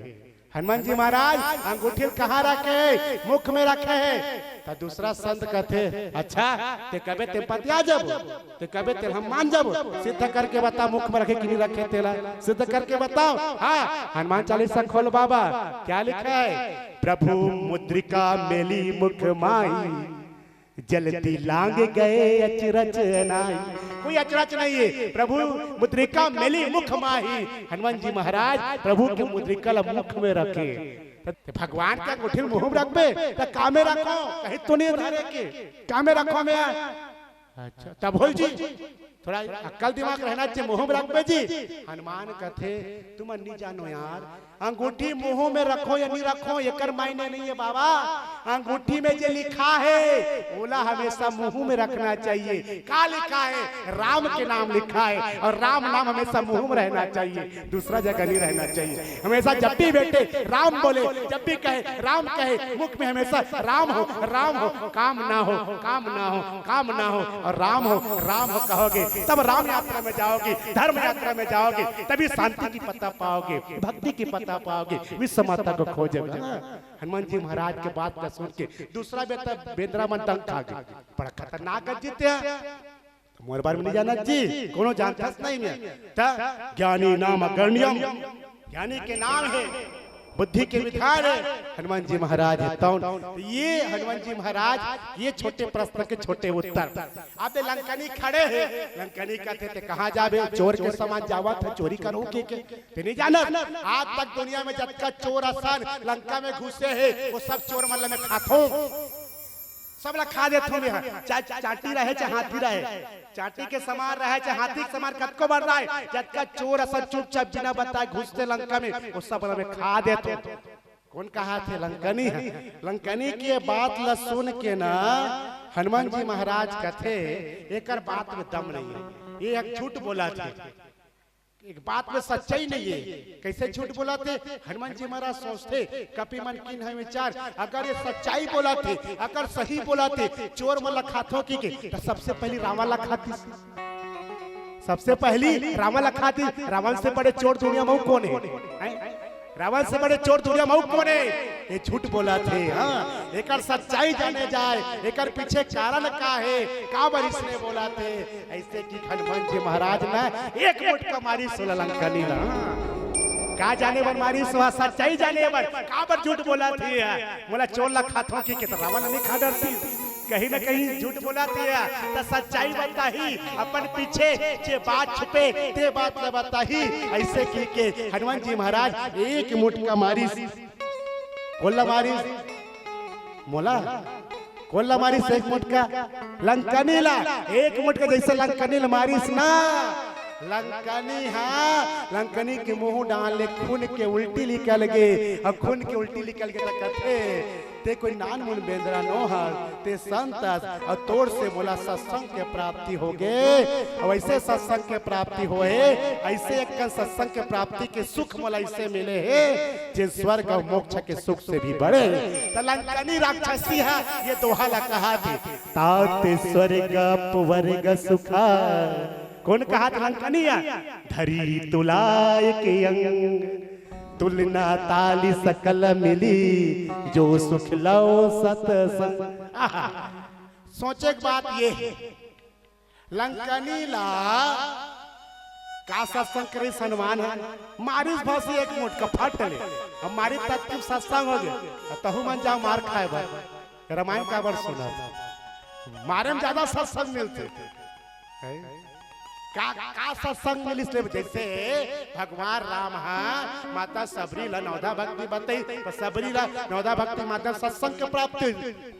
हनुमान जी महाराज अंगूठी ल कहाँ रखे? मुख में रखे हे। तो दूसरा संत कहते, "अच्छा, ते कबे ते पतिया जब, ते कबे ते हम मान जब, सिद्ध करके बता, मुख में रखे कि नहीं रखे तेला, सिद्ध करके बताओ।" हाँ, हनुमान चालीसा खोल बाबा, क्या लिखा है? "प्रभु मुद्रिका मेली मुख माही, जल्दी लांग गए अचरज अनाई।" कोई अचरज नहीं है। "प्रभु मुद्रिका मेली मुख माही।" हनुमान जी महाराज प्रभु के मुद्रिका ला मुख में रखे। त भगवान के अंगूठी मुंह में रखबे, त कामे रखो, कहीं तो नहीं धरे के, कामे रखो में। अच्छा, तब बोल जी, थोड़ा अक्ल दिमाग रहना चाहिए, मुंह में रखबे जी। हनुमान कथे, "तुम नहीं जानो यार, अंगूठी मुंह में रखो या नहीं रखो, एकर मायने नहीं है बाबा। अंगूठी में जे लिखा है, ओला हमेशा मुंह में रखना चाहिए।" का लिखा है? राम के नाम लिखा है, और राम नाम हमेशा मुंह में रहना चाहिए, दूसरा जगह नहीं रहना चाहिए। हमेशा जब भी बैठे राम बोले, जब भी कहे राम कहे, मुख में हमेशा राम हो, राम हो, काम ना हो, काम ना हो, काम ना हो, और राम हो, राम हो कहोगे, तब राम यात्रा में जाओगे, धर्म यात्रा में जाओगे, तभी शांति की पता पाओगे, भक्ति की पता पाओगे, विश्व माता को खोजोगे। हाँ, हनुमान जी महाराज के बात का सुन के दूसरा बेटा बेंदरा मन दंग खा गए। बड़ा खतरनाक है जी ते। तो मोर बारे में नहीं जानत जी, कोनो जानथस नहीं मैं। त ज्ञानी नाम गण्यम, ज्ञानी के नाम है, बुद्धि के विधान है, हनुमान जी महाराज है। तौन ये हनुमान जी महाराज, ये छोटे प्रश्न के छोटे उत्तर। अब ये लंकनी खड़े हैं, लंकनी कहते थे, "कहाँ जाबे? चोर के समान जावत है, चोरी करो के, के?" ते नहीं जानत, आज तक दुनिया में जतका चोर असन लंका में घुसे हैं, वो सब चोर मन ल मैं खाथों। सब ला खा देथों मैं ह। चाहे चांटी रहे, चाहे हाथी रहे, चांटी के समान रहे, चाहे हाथी के समान, कतको बड़ रहे, जतका चोर असन चुपचाप बिना बताए घुसथे लंका में, वो सब ला मैं खा देथों। कौन कहाथे? लंकनी ह। लंकनी के बात ला सुन के ना हनुमान जी महाराज कथे, "एकर बात में दम नहीं है, ये एक झूठ बोलथे।" एक बात में सच्चाई नहीं है। कैसे झूठ बोलथे? हनुमान जी महाराज सोचथे, कपि मन कीन्हे विचार, अगर ये सच्चाई बोलथे, अगर सही बोलथे, चोर मन ला खाथों कि के, त सबसे पहली रावण ला खातिस। सबसे पहली रावण ला खातिस। रावण से बड़े चोर दुनिया में अउ कोन हे? हैं? रावण से बड़े चोर दुनिया में अउ कोन हे? ये झूठ बोलथे। हाँ, एकर सच्चाई जाने जाए, एकर पीछे कारण का हे, काबर इसने बोलथे? ऐसे कि हनुमान जी महाराज न एक मुटका मारिस ओला लंकनी ला। का जाने बर मारिस? सच्चाई जाने बर। काबर झूठ बोलथे? मोला चोर ला खाथों कि के, त रावण नहीं खा डरतिस। कहीं ना कहीं झूठ बोलथे, त सच्चाई बताही, अपन पीछे जे बात छुपे, ते बात ला बताही। ऐसे कि के हनुमान जी महाराज एक मुटका मारिस। कोन ला मारिस? मोला? कोन ला मारिस एक मुटका? लंकनी ला। एक मुटका जैसे लंकनी ला मारिस ना, लंकनी, हाँ, लंकनी के मुंह डाल ले खून के उल्टी निकल गे। अब खून के उल्टी निकल गे त कथे, "ते कोई नानमुन बेंदरा नो हस, ते संत अस, अउ तोर से मोला सत्संग के प्राप्ति होगे।" अउ ऐसे सत्संग के प्राप्ति होए, ऐसे एक सत्संग के प्राप्ति के सुख मोला ऐसे मिले हे, जे स्वर्ग अउ मोक्ष के सुख से भी बड़े। त लंकनी राक्षसी ह ये दोहा ला कहाथे, "तात स्वर्ग अपवर्ग सुखा।" कोन कहाथे लंकनी ह? "धरी तुला एक अंग, तुलना ताली सकल मिली, जो सुख लव सतसंग।" आहा, सोचे के बात ये हे, लंकनी ला का सत्संग करिस हनुमान ह? मारिस भसी एक मुटका फट ले। अब मारी तत्व सत्संग होगे। अब तहू मन जाव मार खाए बर। रामायण काबर सुनत? मारे में ज्यादा सत्संग मिलथे। का, का सत्संग मिलिस ले? जैसे भगवान राम हा माता सबरी ला नवधा भक्ति बताई, तो सबरी ला नवधा भक्ति माध्यम सत्संग के प्राप्ति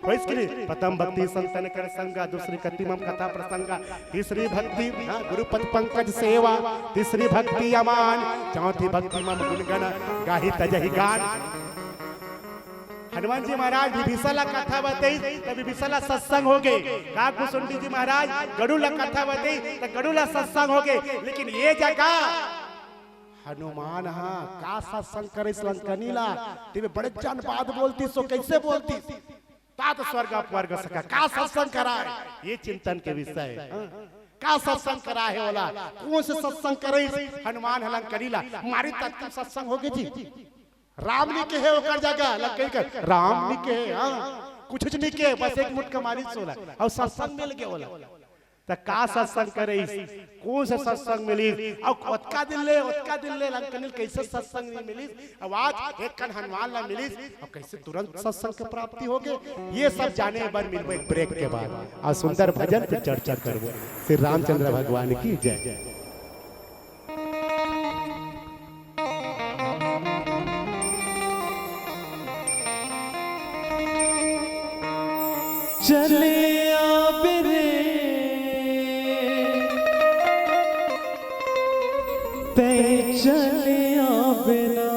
होइस कि नहीं? प्रथम भक्ति संतन कर संगा, दूसरी कति मम कथा प्रसंगा, तीसरी भक्ति, हाँ, गुरुपद पंकज सेवा, तीसरी भक्ति अमान, चौथी भक्ति मम गुणगण गाही तजहि गान। हनुमान जी महाराज विभीषण ला कथा बताई, त विभीषण ला सत्संग हो गए। का कुसुंडी जी महाराज गरुड़ ला कथा बताई, त गरुड़ ला सत्संग हो गए। लेकिन ये जगह हनुमान हा का सत्संग करिस लंकनी ला, तेमे बड़े जान बात बोलतिस, सो कैसे बोलतिस? तात स्वर्ग अपवर्ग सका, का सत्संग कराए, ये चिंतन के विषय है। हाँ? का सत्संग कराए हे ओला, कौन से सत्संग करिस हनुमान हा लंकनी ला? मारी तत्काल सत्संग हो गए जी। राम नहीं कहे ओकर जगह, लग गई कर, राम नहीं कहे, हाँ, कुछ नहीं कहे, बस एक मुटका मारी सोला, और सत्संग मिल गया ओला। त का सत्संग करिस, कौन से सत्संग मिलिस, और ओतका दिन ले, ओतका दिन ले लंकनी ल कैसे सत्संग नहीं मिलिस, अब आज एक कन हनुमान ला मिलिस, और कैसे तुरंत सत्संग के प्राप्ति हो गए, ये सब जाने बर मिलबो एक ब्रेक के बाद, और सुंदर भजन पे चर्चा करबो। श्री रामचंद्र भगवान की जय। चले आबे रे, तैं चले आबे ना।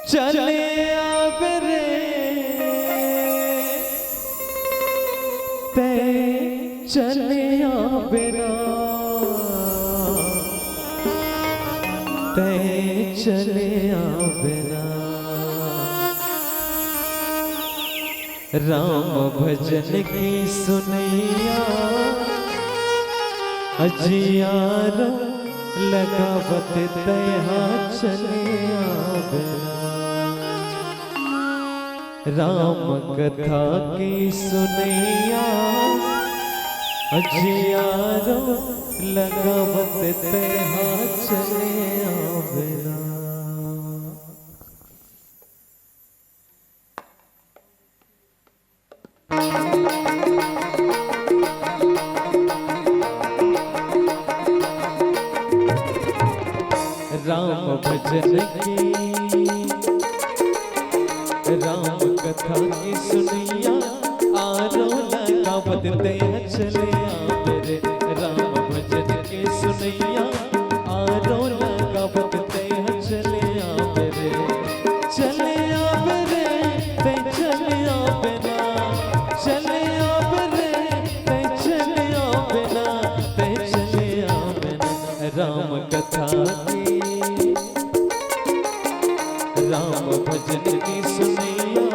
चले आबे रे, तैं चले आबे ना, तैं चले आबे ना। राम भजन की सुनैया, अजियारो लगावत तैं हा चले आबे ना। राम कथा की सुनैया, अजियारो लगावत तैं हा चले आबे ना। राम भजन की, राम कथा की सुनैया, आरो लगावत तैं हा चले आबे रे। राम भजन की सुनैया, आरो लगावत तैं हा चले आबे रे। चले आबे रे, तैं चले आबे ना। चले आबे रे, तैं चले आबे ना। तैं चले आबे ना। राम कथा की, राम भजन की सुनैया,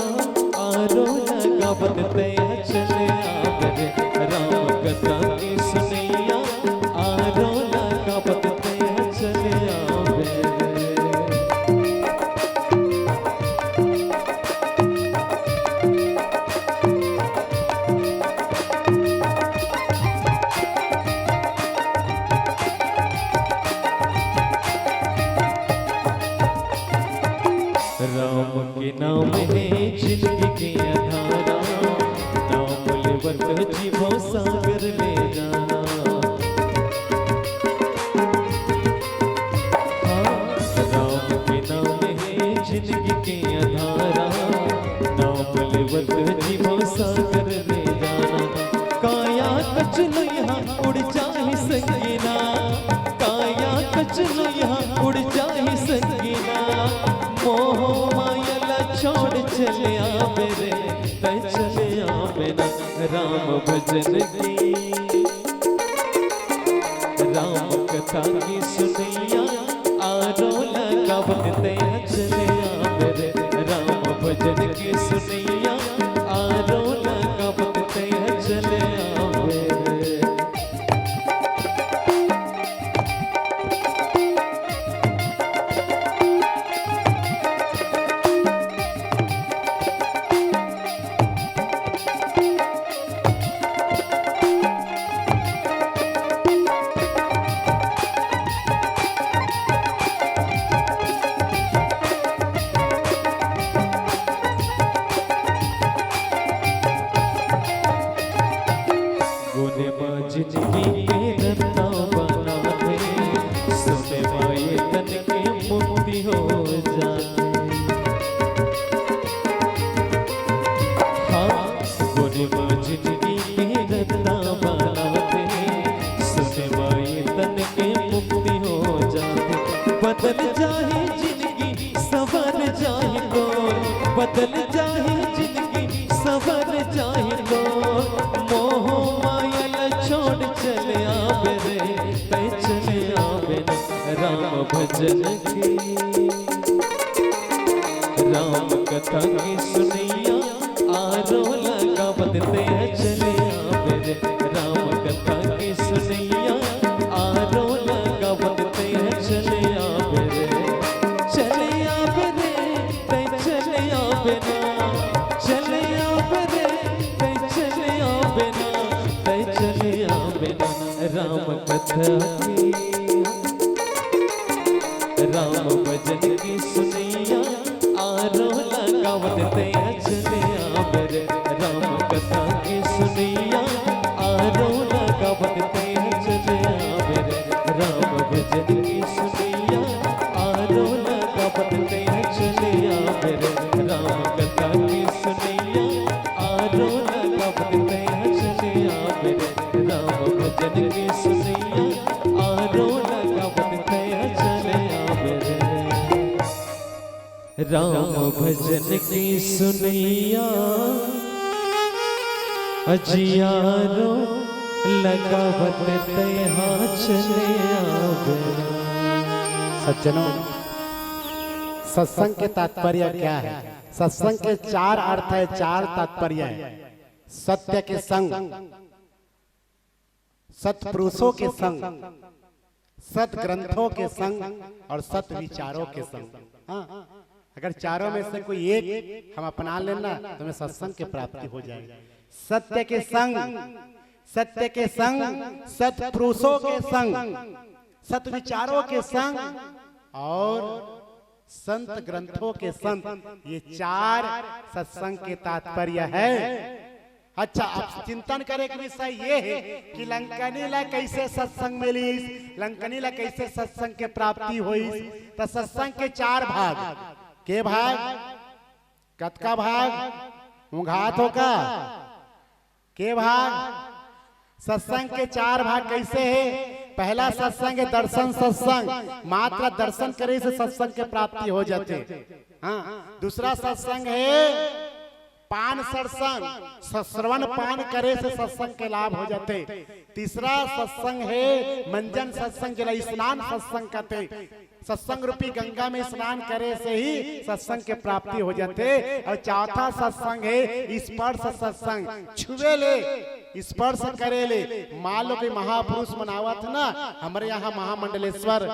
आरो लगावत तैं हा चले आबे रे। राम कथा की सुनैया, आरो लगावत तैं हा चले आबे रे। राम के नाम है जिंदगी के अंधारा, नाम लेवत जी भव सागर ले जाना। हाँ, राम के नाम है जिंदगी के अंधारा, नाम लेवत जी भव सागर ले जाना। काया कचनैया उड़ जाही संगीना, काया कचनैया उड़ जाही संगीना, मोह माया ला छोड़ चले आबे रे, तैं चले आबे ना। राम भजन की, राम कथा की सुनैया, आरो लगावत तैं हा चले आबे रे। राम भजन की सुनैया, आरो लगावत तैं हा चले आबे रे। गोरी माँ जिंदगी के रद्दा बनाथे, सुने माँ ये तन के मुक्ति हो जाथे। बदल जाही जिंदगी, संवर जाही गोर, बदल जाही जिंदगी, संवर जाही गोर। मोह माया ला छोड़ चले आबे रे, तै चले आबे ना राम भजन के। राम कथा के सुनैया आरो लगावत तै चले आबे रे। राम कथा के सुनैया आरो लगावत तै चले आबे रे। चले आबे रे, तै चले आबे ना। चले आबे रे, तै चले आबे ना। तै चले आबे ना। राम कथा के, राम भजन के सुनैया आरो लगावत तै चले आबे रे। राम कथा के सुनैया आरो लगावत तै चले आबे रे। राम भजन के सुनैया आरो लगावत तै चले आबे रे। राम कथा के सुनैया आरो लगावत तै चले आबे रे। राम भजन के सुनैया आरो लगावत तै चले आबे रे। राम भजन के सुनैया अजियारो लगावत तै चले आबे। सज्जनों, सत्संग के तात्पर्य क्या है? सत्संग के चार अर्थ है, चार तात्पर्य है। सत्य के संग, सत्पुरुषों के संग, सत ग्रंथों के संग और सत विचारों के संग। हाँ, अगर चारों में से कोई एक हम अपना लेना तो हमें सत्संग की प्राप्ति हो जाएगी। सत्य के संग, सत्य के संग, सत्पुरुषों के संग, सत विचारों के संग और संत ग्रंथों के संत, ये चार सत्संग के तात्पर्य है। अच्छा, अब चिंतन करे के विषय ये है कि लंकनी ला कैसे सत्संग मिलिस, लंकनी ला कैसे सत्संग के प्राप्ति होइस। तो सत्संग के चार भाग। के भाग? कतका भाग? उंघात हो का? के भाग? सत्संग के चार भाग कैसे है? पहला सत्संग है दर्शन सत्संग, मात्र दर्शन करे से सत्संग के प्राप्ति हो जाते। हाँ, दूसरा सत्संग है पान सत्संग, स-, श्रवण पान करे से सत्संग के लाभ हो जाते। तीसरा सत्संग है मंजन सत्संग, जेला स्नान सत्संग कहते। सत्संग रूपी गंगा में स्नान करे से ही सत्संग के प्राप्ति हो जाते। और चौथा सत्संग है स्पर्श सत्संग, छुए ले, स्पर्श करे ले। मान लो कि महापुरुष मन आवत ना, हमरे यहाँ महामंडलेश्वर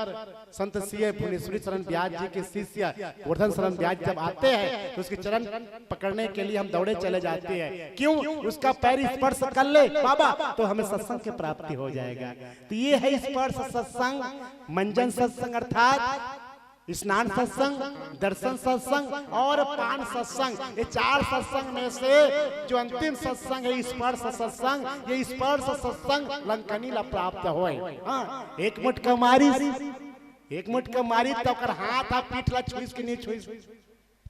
संत सीए भुवनेश्वरी चरण ब्यास जी के शिष्य गोवर्धन शरण ब्यास जब आते हैं तो उसके चरण पकड़ने के लिए हम दौड़े चले जाते हैं। क्यों? उसका पैर स्पर्श कर ले बाबा तो हमें सत्संग की प्राप्ति हो जाएगा। तो ये है स्पर्श सत्संग, मंजन सत्संग अर्थात स्नान सत्संग, दर्शन सत्संग और पान सत्संग। ये चार सत्संग में से जो अंतिम सत्संग है स्पर्श सत्संग, ये स्पर्श सत्संग लंकनी ला प्राप्त होए। हाँ, एक मुटका मारिस, एक मुटका मारिस तो ओकर हाथ आ पीठ ला छुइस कि नहीं छुइस?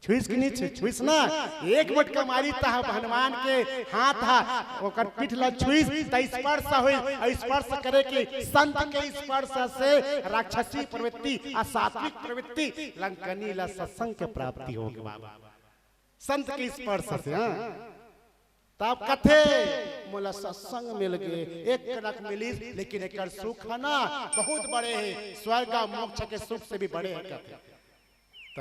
छुइस कि नहीं छु-, छुइस ना? एक मुटका मारिस त हनुमान के हाथ हा ओकर पीठ ला छुइस त स्पर्श होइस। और स्पर्श करे के संत के स्पर्श से राक्षसी प्रवृत्ति, असात्विक प्रवृत्ति, लंकनी ला सत्संग के प्राप्ति हो गए बाबा। संत के स्पर्श से, हाँ। तब कथे, मोला सत्संग मिल गए, एक कनक मिलिस, लेकिन एकर सुख है ना, बहुत बड़े है, स्वर्ग और मोक्ष के सुख से भी बड़े है कथे। त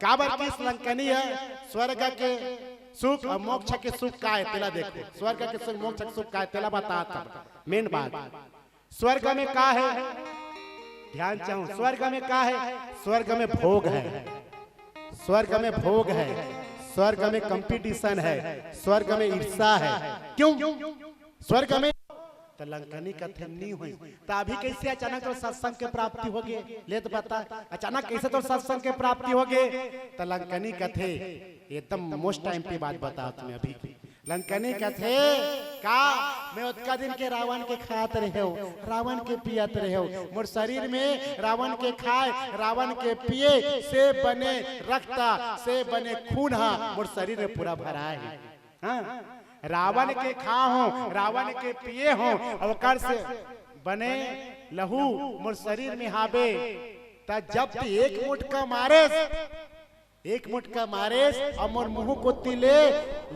काबर किस लंकनी है, स्वर्ग के सुख और मोक्ष के सुख का है, तेला देखो, स्वर्ग के सुख, मोक्ष के सुख का है, तेला बता तब, मेन बात। स्वर्ग में का है? ध्यान चाहूं, स्वर्ग में का है? स्वर्ग में भोग है, स्वर्ग में भोग है, स्वर्ग में कंपटीशन है, स्वर्ग में ईर्ष्या है। क्यों? स्वर्ग में तो लंकनी कथे नहीं हुई, तो अभी कैसे अचानक तो सत्संग के प्राप्ति हो गए? ले तो बता, अचानक कैसे तो सत्संग के प्राप्ति हो गए? तो लंकनी कथे, एकदम मोस्ट टाइम पे बात बता तुम्हें अभी की। लंकनी कथे, का मैं ओतका दिन के रावण के खात रहे हो, रावण के पियत रहे हो, मोर शरीर में रावण के खाए, रावण के पिए से बने रक्त, से बने खून हा मोर शरीर में पूरा भरा है। हाँ, रावण के खा हो, रावण के पिए हो, ओकर से बने लहू मोर शरीर में हाबे। त जब ते एक मुटका मारेस, एक मुटका मारेस अउ मोर मुंह कोती ले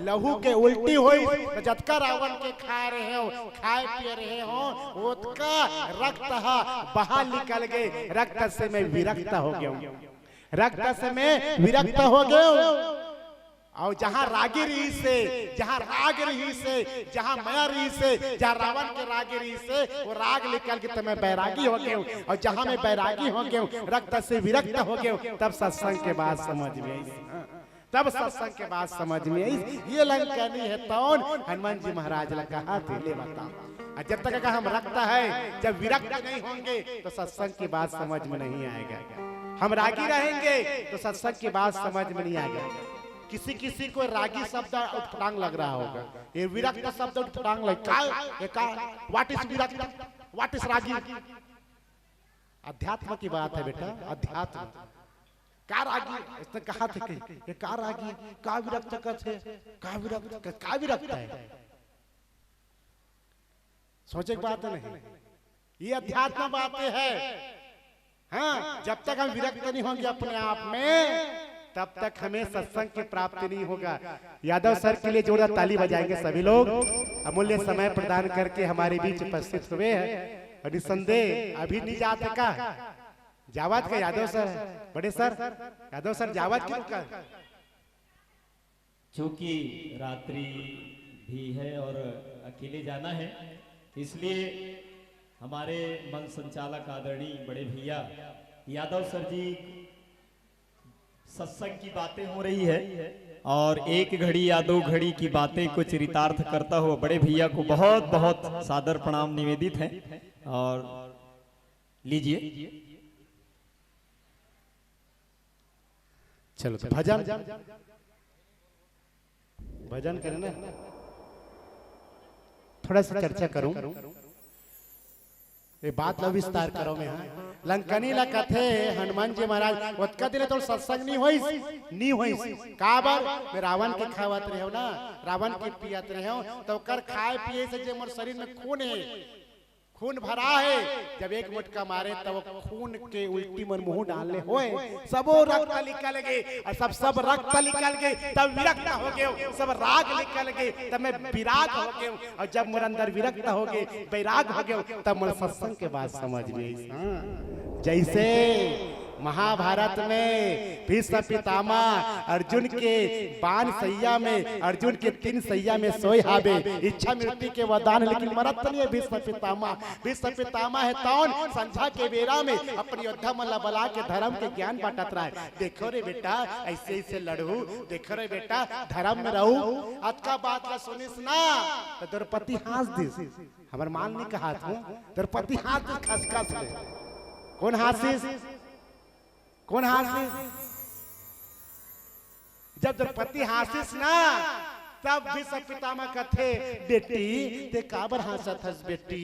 लहू के उल्टी होइस, त जतका रावण के खा रहे हो, खाए पिए रहे हो, ओतका रक्त ह बाहर निकल गे। रक्त से मैं विरक्त हो गया हूं, रक्त से मैं विरक्त हो गया हूं। अउ जहां रागी रहिस हे, जहां राग रहिस हे, जहां मया रहिस हे, जहां रावण के रागी रहिस हे, वो राग निकल के त मैं बैरागी हो गया हूं। अउ जहां मैं बैरागी हो गया हूं, रक्त से विरक्त हो गया हूं, तब सत्संग के बात समझ में आइस। हाँ, तब सत्संग के बात समझ में आइस। ये लंकनी हे तौन हनुमान जी महाराज ला कहा थे, ले बताओ। अउ जब तक का हम रक्त है, जब विरक्त नहीं होंगे तो सत्संग की बात समझ में नहीं आएगा। हम रागी रहेंगे तो सत्संग की बात समझ में नहीं आएगा। किसी किसी को रागी शब्द उटपटांग लग रहा होगा, ये विरक्त शब्द उटपटांग लग, का, ये का, what is विरक्त, what is रागी? अध्यात्म की बात है बेटा, अध्यात्म। का रागी? इसने कहा थे कि ये का रागी, का विरक्त कथे, का विरक्त, का विरक्त है? सोचे की बात नहीं, ये अध्यात्म बातें है। हाँ, जब तक हम विरक्त नहीं होंगे अपने आप में, तब तक हमें सत्संग की प्राप्ति नहीं होगा। यादव सर के लिए जोरदार ताली बजाएंगे सभी लोग, अमूल्य समय प्रदान करके हमारे बीच उपस्थित हुए हैं। और निसंदेह अभी नहीं जाते का, जावत का यादव सर, बड़े सर, यादव सर जावत की रुका। चूंकि रात्रि भी है और अकेले जाना है, इसलिए हमारे मंच संचालक आदरणीय बड़े भैया यादव सर जी, सत्संग की बातें हो रही है और एक घड़ी या दो घड़ी की बातें को चरितार्थ करता हुआ बड़े भैया को बहुत बहुत सादर प्रणाम निवेदित है। और लीजिए, चलो तो भजन, भजन करें ना, थोड़ा सा चर्चा करूं। ये बात ला विस्तार करो में, हाँ। लंकनी ला कथे हनुमान जी महाराज, ओतका दिन ले तोर सत्संग नहीं होइस, नहीं होइस। काबर? मैं रावण के खावत रहे हो ना, रावण के पियत रहे हो, तो ओकर खाए पिए से जे मोर शरीर में खून है, खून भरा है, जब एक मुटका मारे तब वो खून के उल्टी मन मुंह डालने होए, सबो रक्त निकल गए और सब सब रक्त निकल गए, तब विरक्त हो गए, सब राग निकल गए, तब मैं विराग हो गया। और जब मोर अंदर विरक्त हो गए, बैराग हो गए, तब मोर सत्संग के बात समझ में आई। हाँ। जैसे महाभारत में भीष्म पितामह अर्जुन के बाण सैया में, अर्जुन के तीन सैया में सोए हाबे, इच्छा मृत्यु के वरदान, लेकिन मरत नहीं है भीष्म पितामह। भीष्म पितामह है तौन संझा के बेरा में अपनी योद्धा मन ला बला के धर्म के ज्ञान बांटत रहे। देखो रे बेटा, ऐसे ऐसे लड़हू, देखो रे बेटा, धर्म में रहू। अतका बात ला सुनिस ना, तो द्रौपदी हाँस दिस। हमर मान नहीं कहा था, द्रौपदी हाँस दिस खसखस ले। कौन हाँसिस? कौन हाँसिस? जब द्रौपदी हाँसिस ना, तब भीष्म पितामह कथे, "बेटी, ते काबर हाँसत हस बेटी?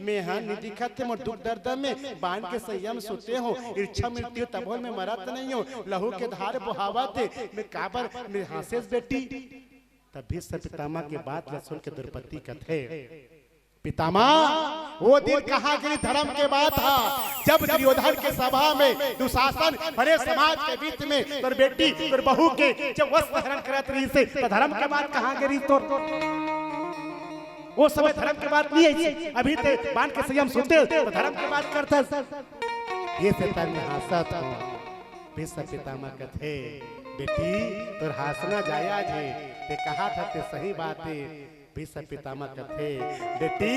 मैं हा नि दिखत हे मोर दुख दर्द में, बाण के सैया में सुते हो, इच्छा मृत्यु तभो में मरत नहीं हो, लहू के धार बोहावत हे, मैं काबर मैं हाँसेस बेटी?" तब भीष्म पितामह के बात ला सुन के द्रौपदी कथे, पितामह, वो दिन कहाँ गई धर्म के बात हा, जब दुर्योधन के सभा में दुशासन भरे समाज के बीच में तोर बेटी, तोर बहू के जब वस्त्र हरण करत रहिस हे, तो धर्म के बात कहाँ गई तोर? वो समय धर्म के बात नहीं है। अभी ते बाण के सैया में सुते, तो धर्म के बात करता। ये से तन हाँसत हो। भीष्म पितामह कथे, बेटी, तोर हाँसना जायज हे, ते कहा था ते सही बात हे। भीष्म पितामह कथे, बेटी,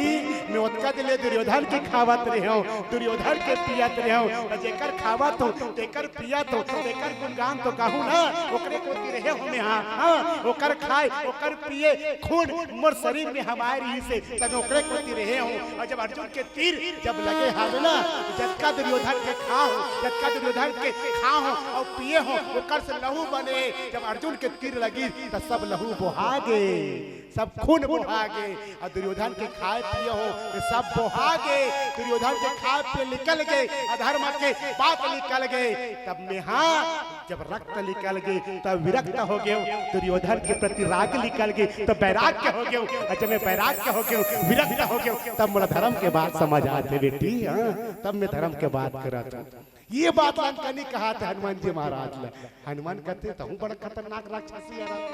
मैं ओतका दिन ले दुर्योधन के खावत रहे हूँ, दुर्योधन के पियत रहे हूँ, और जेकर खावत हूँ, तेकर पियत हूँ, तेकर गुणगान तो कहूँ ना, ओकरे कोती रहे हूँ मैं, हाँ, हाँ, ओकर खाए, ओकर पिए, खून मोर शरीर में हमारे ही से, तब ओकरे कोती रहे हूँ। और जब अर्जुन के तीर जब लगे हावे ना, जतका दुर्योधन के खा हो, जतका दुर्योधन के खा हो और पिए हो, ओकर से लहू बने, जब अर्जुन के तीर लगी, त सब लहू बोहा गे। सब खून बोहा गे, और दुर्योधन के खाए पिए हो, ये सब बोहा गे। दुर्योधन के खाए पिए निकल गे, अधर्म के बात निकल गे। तब मैं हाँ जब रक्त निकल गे, तब विरक्त हो गेंव। दुर्योधन के प्रति राग निकल गे, तब वैराग्य हो गेंव। अउ जब मैं वैराग्य हो गेंव, विरक्त हो गेंव, तब मोला धर्म के बात समझ आथे बेटी। हाँ, तब मैं धर्म के बात करत हंव। ये बात लंकनी कहत हे हनुमान जी महाराज ला। हनुमान कथे, "तहूं बड़ा खतरनाक राक्षसी हरस।"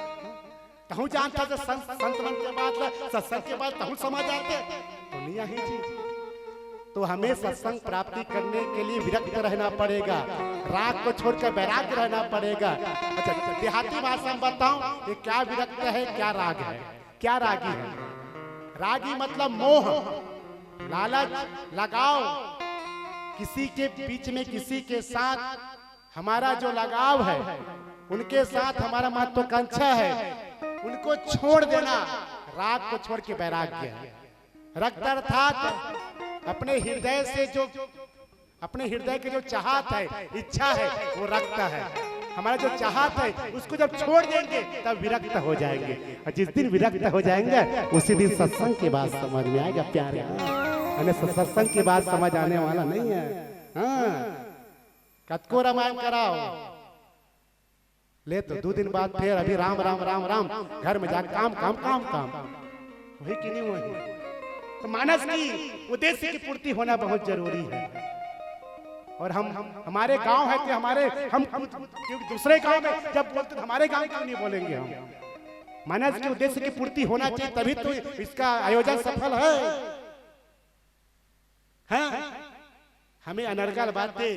तहूं जानथस संत, संत मन के बात ला, सत्संग के बात तहूं समझ आथे? तो नहीं आही जी। तो हमें सत्संग प्राप्ति करने के लिए विरक्त रहना पड़ेगा, राग को छोड़कर वैराग्य रहना पड़ेगा। अच्छा, देहाती भाषा में बताऊं, ये क्या विरक्त है, क्या राग है, क्या रागी है? रागी मतलब मोह, लालच, लगाव, किसी के बीच में, किसी के साथ हमारा जो लगाव है, उनके साथ हमारा महत्वाकांक्षा है, उनको छोड़ देना, राग को छोड़ के वैराग्य है। रक्त अर्थात अपने हृदय से जो, अपने हृदय के जो चाहत है, इच्छा है, वो रक्त है। हमारा जो चाहत है, उसको जब छोड़ देंगे, तब विरक्त हो जाएंगे। और जिस दिन विरक्त हो जाएंगे, उसी दिन सत्संग की बात समझ में आएगा, प्यारे। हाँ, हमें सत्संग की बात समझ आने वाला नहीं है। हाँ, कतको रामायण कराव, ले तो दू दिन बाद फिर अभी राम, राम, राम, राम, घर में जा काम, काम, काम, काम। होही कि नहीं होही? तो मानस की उद्देश्य की पूर्ति होना बहुत जरूरी है। और हम, हम हमारे गांव है कि हमारे, हम खुद, क्योंकि दूसरे गांव में जब बोलते तो हमारे गांव क्यों नहीं बोलेंगे हम? मानस की उद्देश्य की पूर्ति होना चाहिए, तभी तो इसका आयोजन सफल है। हैं? हमें अनर्गल बातें,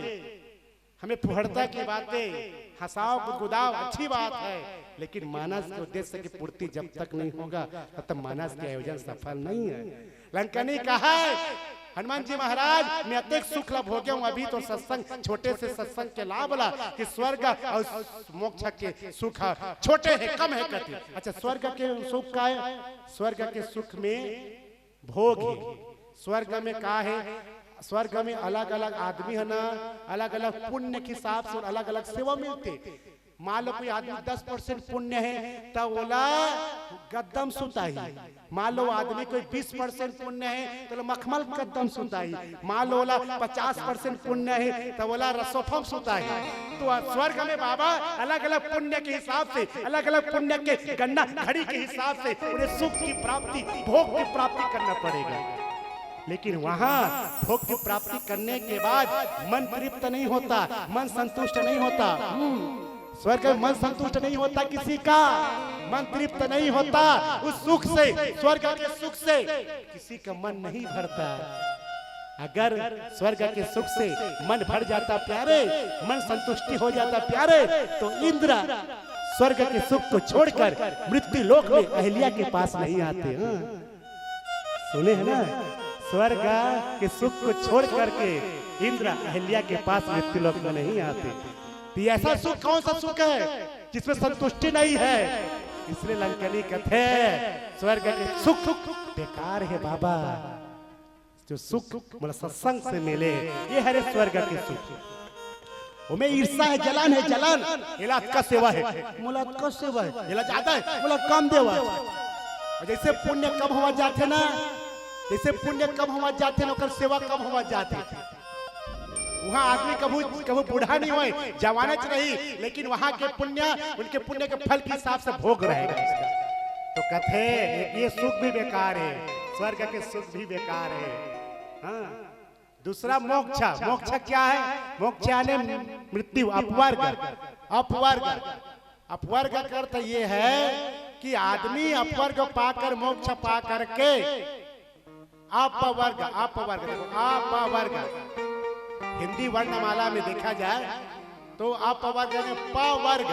हमें फुहड़ता की बातें, हंसाव गुदगुदाव अच्छी बात है, लेकिन मानस के उद्देश्य की पूर्ति जब तक नहीं होगा, तब तक मानस के आयोजन सफल नहीं है। लंकनी कहे, हनुमान जी महाराज, मैं अतेक सुख ला भोगे हूं, अभी तो सत्संग, छोटे से सत्संग के लाभ ला कि स्वर्ग और मोक्ष के सुख छोटे है, कम है कथे। अच्छा, स्वर्ग के सुख का है? स्वर्ग के सुख में भोग है। स्वर्ग में का है? स्वर्ग में अलग-अलग आदमी हे ना, अलग-अलग पुण्य के हिसाब से अलग-अलग सेवा मिलथे। मान लो कोई आदमी दस परसेंट पुण्य हे, त ओला गद्दा म सुताही। मान लो आदमी कोई बीस परसेंट पुण्य हे, त ओला मखमल गद्दा म सुताही। मान लो ओला पचास परसेंट पुण्य हे, त ओला रसोफा म सुताही। तो स्वर्ग में बाबा अलग-अलग पुण्य के हिसाब से, अलग-अलग पुण्य के गन्ना घड़ी के हिसाब से उन्हें सुख की प्राप्ति, भोग की प्राप्ति करना पड़ेगा। लेकिन वहां भोग की प्राप्ति करने के बाद मन तृप्त नहीं होता, मन संतुष्ट नहीं होता। हम्म, स्वर्ग में मन संतुष्ट नहीं होता किसी का, मन तृप्त नहीं होता उस सुख से, स्वर्ग के सुख से किसी का मन नहीं भरता। अगर स्वर्ग के सुख से मन भर जाता प्यारे, मन संतुष्टि हो जाता प्यारे, तो इंद्र स्वर्ग के सुख को छोड़कर मृत्यु लोक में अहिल्या के पास नहीं आते। हाँ, सुने हैं ना, स्वर्ग के सुख को छोड़ करके इंद्र अहिल्या के पास मृत्यु लोक में नहीं आते। तो ये ऐसा सुख कौन सा सुख है जिसमें संतुष्टि नहीं है? इसलिए लंकनी कथे स्वर्ग के सुख बेकार है बाबा। जो सुख मोला सत्संग से मिले, ये हरे स्वर्ग के सुख। ओमे ईर्षा हे, जलन हे, जलन। एला अतका सेवा हे, मोला अतका सेवा हे। एला ज्यादा हे, मोला कम देवा। और जैसे पुण्य कम होवत जाथे ना, जैसे पुण्य कम होवत जाथे ना, ओकर सेवा कम होवत जाथे। वहां आदमी कभू, कभू बूढ़ा नहीं होय, जवानच रही, लेकिन वहां के पुण्य, उनके पुण्य के फल के हिसाब से भोग रहेगा उसका। तो कथे, ये सुख भी बेकार है, स्वर्ग के सुख भी बेकार है। हाँ। दूसरा मोक्ष। मोक्ष क्या है? मोक्ष यानी मृत्यु, अपवर्ग। अपवर्ग, अपवर्ग का अर्थ ये है कि आदमी अपवर्ग पाकर, मोक्ष पा करके, अपवर्ग, अपवर्ग, देखो, अपवर्ग, हिंदी वर्णमाला में देखा जाए तो अपवर्ग यानी प वर्ग।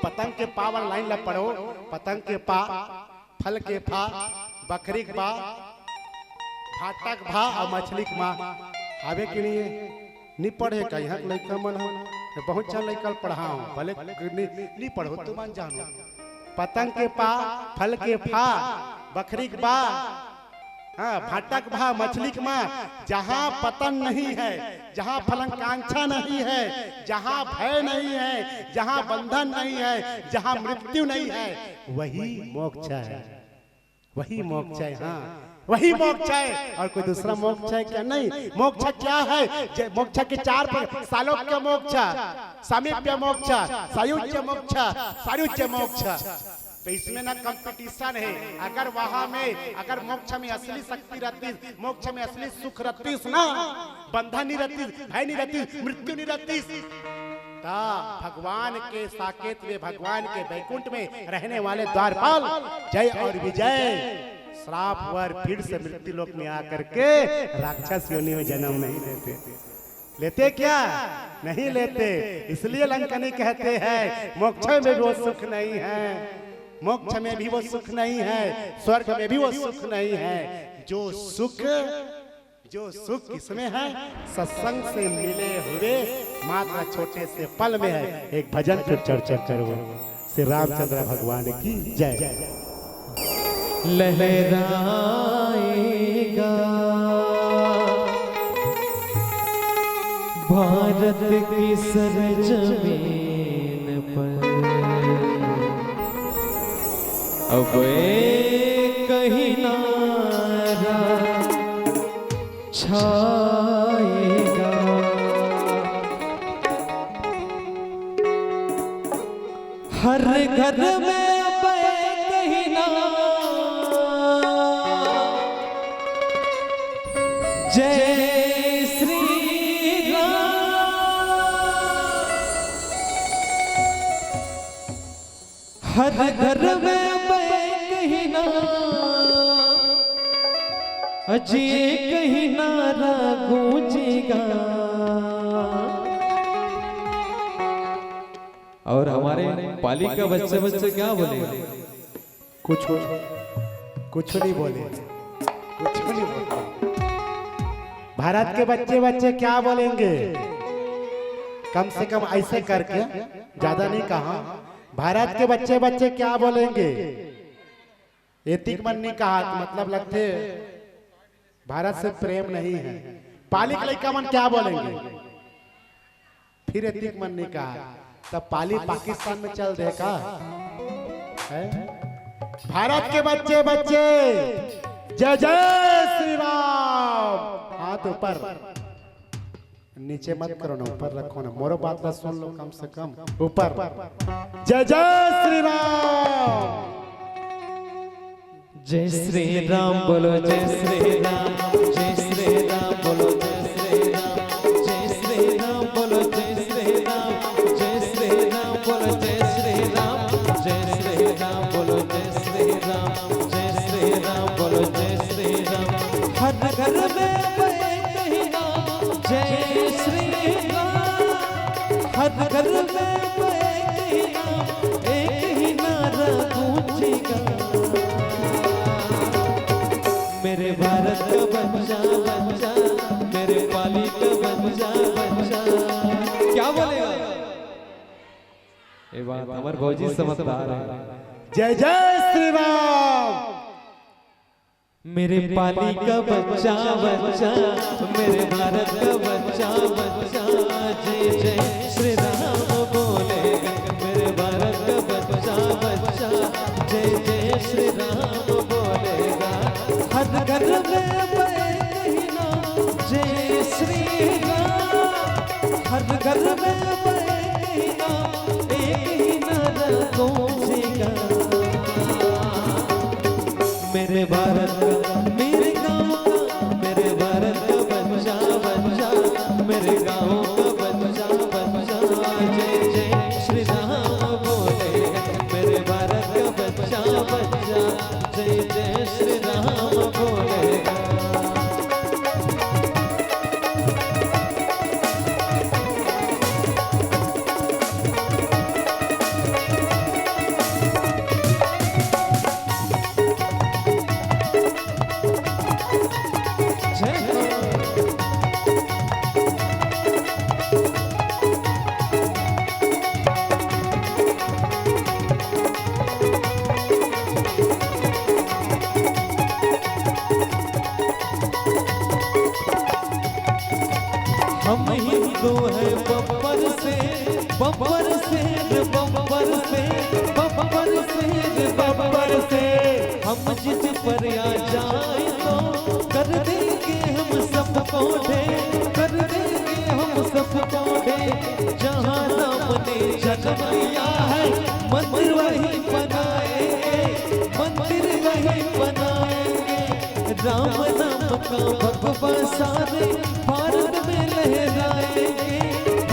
पतंग के पा वाला लाइन ला पढ़ो। पतंग के पा, फल के फा, बखरी के बा, भाटा के भा अउ मछली के मा। हावे कि नहीं? नहीं पढ़े का यहाँ के लइका मन हो? ये बहुत झन लइका ल पढ़ाओ, भले नहीं, नहीं पढ़ो तो मन जानो। पतंग के पा, फल के फा, बखरी के बा, हाँ, भाटा के भा, मछली के मा। जहाँ पतन नहीं है, जहाँ फलाकांक्षा नहीं है, जहाँ भय नहीं है, जहाँ बंधन नहीं है, जहाँ मृत्यु नहीं है, वही मोक्ष है। वही मोक्ष है। हाँ, वही मोक्ष है। और कोई दूसरा मोक्ष है क्या? नहीं। मोक्ष क्या है? जे-, मोक्ष के चार प्रकार: सालोक्य मोक्ष, सामीप्य मोक्ष, सायुज्य मोक्ष, सायुज्य मोक्ष। तो इसमें ना कंपटीशन है। अगर वहां में, अगर मोक्ष में असली शक्ति रहती, मोक्ष में असली सुख रहती ना, बंधन नहीं रहती, भय नहीं रहती, मृत्यु नहीं रहती, ता भगवान के साकेत में, भगवान के बैकुंठ में रहने वाले द्वारपाल जय और विजय श्राप वर फिर से मृत्यु लोक में आकर के राक्षस योनि में जन्म नहीं लेते। लेते क्या? नहीं लेते। इसलिए लंकनी कहते हैं, मोक्ष में भी वो सुख नहीं है, मोक्ष में भी वो सुख नहीं है, स्वर्ग में भी वो सुख नहीं है। जो सुख, जो सुख किसमें है? सत्संग से मिले हुए मात्र छोटे से पल में है। एक भजन फिर चर्चा करो। श्री रामचंद्र भगवान की जय। लहराएगा भारत की सरजमीन पर अब एक किनारा छाएगा। हर घर में अब एक ही नारा, जय श्री राम। हर घर में अब एक ही नारा, अजी एक ही नारा गूंजेगा। और हमारे पाली का बच्चे बच्चे क्या बोले? कुछ, कुछ नहीं बोले, कुछ नहीं बोले। भारत के बच्चे बच्चे क्या बोलेंगे? कम से कम ऐसे करके, ज्यादा नहीं कहा। भारत के बच्चे बच्चे क्या बोलेंगे? एतिक मन नहीं कहा, मतलब लगथे भारत से प्रेम नहीं है। पाली के लइका मन क्या बोलेंगे? फिर एतिक मन नहीं कहा, तब पाली पाकिस्तान में चल दे का? है? भारत के बच्चे बच्चे, जय जय श्री राम। हाथ ऊपर, नीचे मत करो ना, ऊपर रखो ना, मोरो बात ला सुन लो कम से कम। ऊपर, जय जय श्री राम। जय श्री राम बोलो, जय श्री राम, जय श्री राम बोलो, जय श्री राम, जय श्री राम बोलो, जय श्री राम, जय श्री राम बोलो, जय श्री राम, जय श्री राम बोलो, जय श्री राम, जय श्री राम बोलो, जय श्री राम। हर घर में एक ही नारा, जय श्री राम। हर घर में एक ही नारा, एक ही नारा गूंजेगा। मेरे भारत का बच्चा, बच्चा, मेरे पाली का बच्चा, बच्चा। क्या बोलेगा? ये बात हमारे भौजी समझदार है। जय जय श्री राम। मेरे पाली का बच्चा, बच्चा, मेरे भारत का बच्चा, बच्चा, जय जय श्री राम बोलेगा। मेरे भारत का बच्चा, बच्चा, जय जय श्री राम बोलेगा। हर घर में बैठना, जय श्री राम। हर घर में बैठना, एक ही नारा गूंजेगा। मेरे भारत का, मेरे गांव का, मेरे भारत का बच्चा, बच्चा, मेरे गांव का बच्चा, बच्चा, जय जय श्री राम बोले। मेरे भारत का बच्चा, बच्चा, जय जय श्री राम बोले। हम हिंदू हैं बब्बर से, बब्बर से, बब्बर से, बब्बर से, बब्बर से। हम जिस पर आ जाए तो कर देंगे हम सबको ढेर, कर देंगे हम सबको ढेर। जहाँ राम ने जन्म लिया है, मंदिर वहीं बनाएंगे, मंदिर वहीं बनाएंगे। राम नाम का भगवा सारे भारत में लहराएंगे,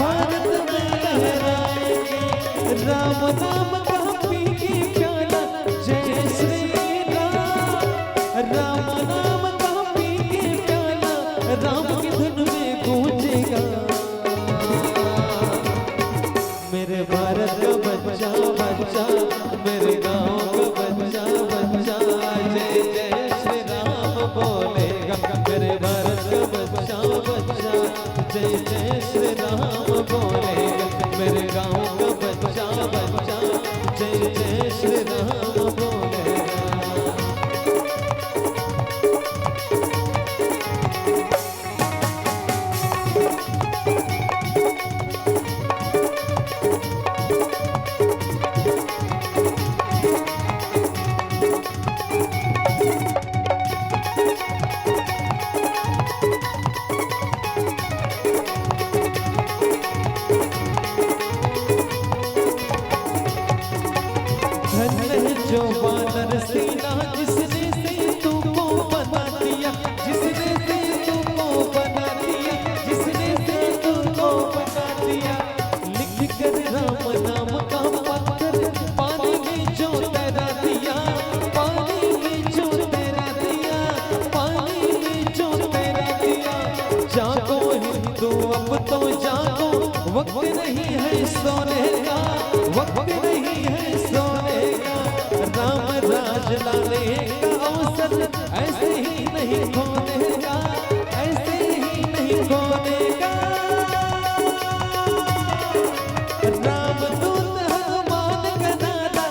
भारत में लहराएंगे। राम नाम का पी के प्याला, जय श्री राम। राम नाम का पी के प्याला, राम की धुन में गूंजेगा। मेरे भारत का बच्चा बच्चा, मेरे गांव का बच्चा बच्चा, जय जय श्री राम बोलेगा। मेरे भारत का बच्चा बच्चा, जय जय श्री राम बोलेगा। मेरे गांव का बच्चा बच्चा, जय जय श्री राम बोलेगा। धन है जो वानर सेना, जिसने सेतु को बना दिया, जिसने सेतु को बना दिया, जिसने सेतु को बना दिया। लिख कर राम नाम का पत्थर पानी में जो तैरा दिया, पानी में जो तैरा दिया, पानी में जो तैरा दिया। जागो हिंदू, अब तो जागो, वक्त नहीं है सोने का, वक्त नहीं है सोने का। राम राज लाने का अवसर ऐसे ही नहीं खोने का, ऐसे ही नहीं खोने का। रामदूत हनुमान का नारा,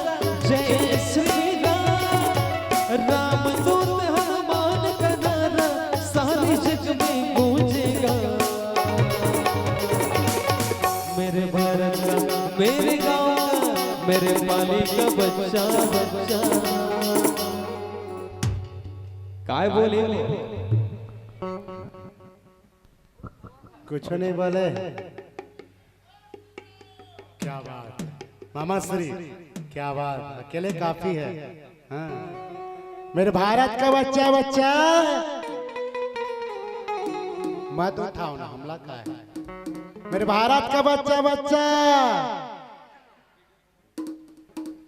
जय श्री राम। रामदूत हनुमान का नारा सारे जग में गूंजेगा। मेरे भारत का, मेरे गांव का, मेरे पानी का बच्चा बच्चा। काय बोले वो? कुछ नहीं बोले। क्या बात है मामा श्री, क्या बात, अकेले काफी है। हाँ। मेरे भारत का बच्चा बच्चा, मत उठाओ ना, हमला का है। मेरे भारत का बच्चा बच्चा,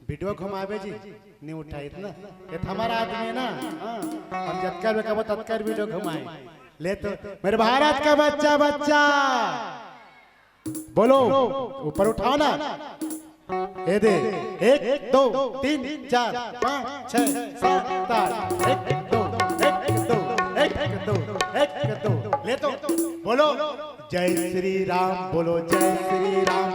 वीडियो घुमावे जी, नहीं उठाई इतना, ये तो हमारा आदमी है ना। हाँ। हम जतकर में कबो ततकर वीडियो घुमाए। ले तो, मेरे भारत का बच्चा बच्चा, बोलो, ऊपर उठाओ ना। ये दे, एक, दो, तीन, चार, पाँच, छः, सात, आठ, एक, दो, एक, दो, एक, दो, एक, दो। ले तो, बोलो, जय श्री राम, बोलो जय श्री राम।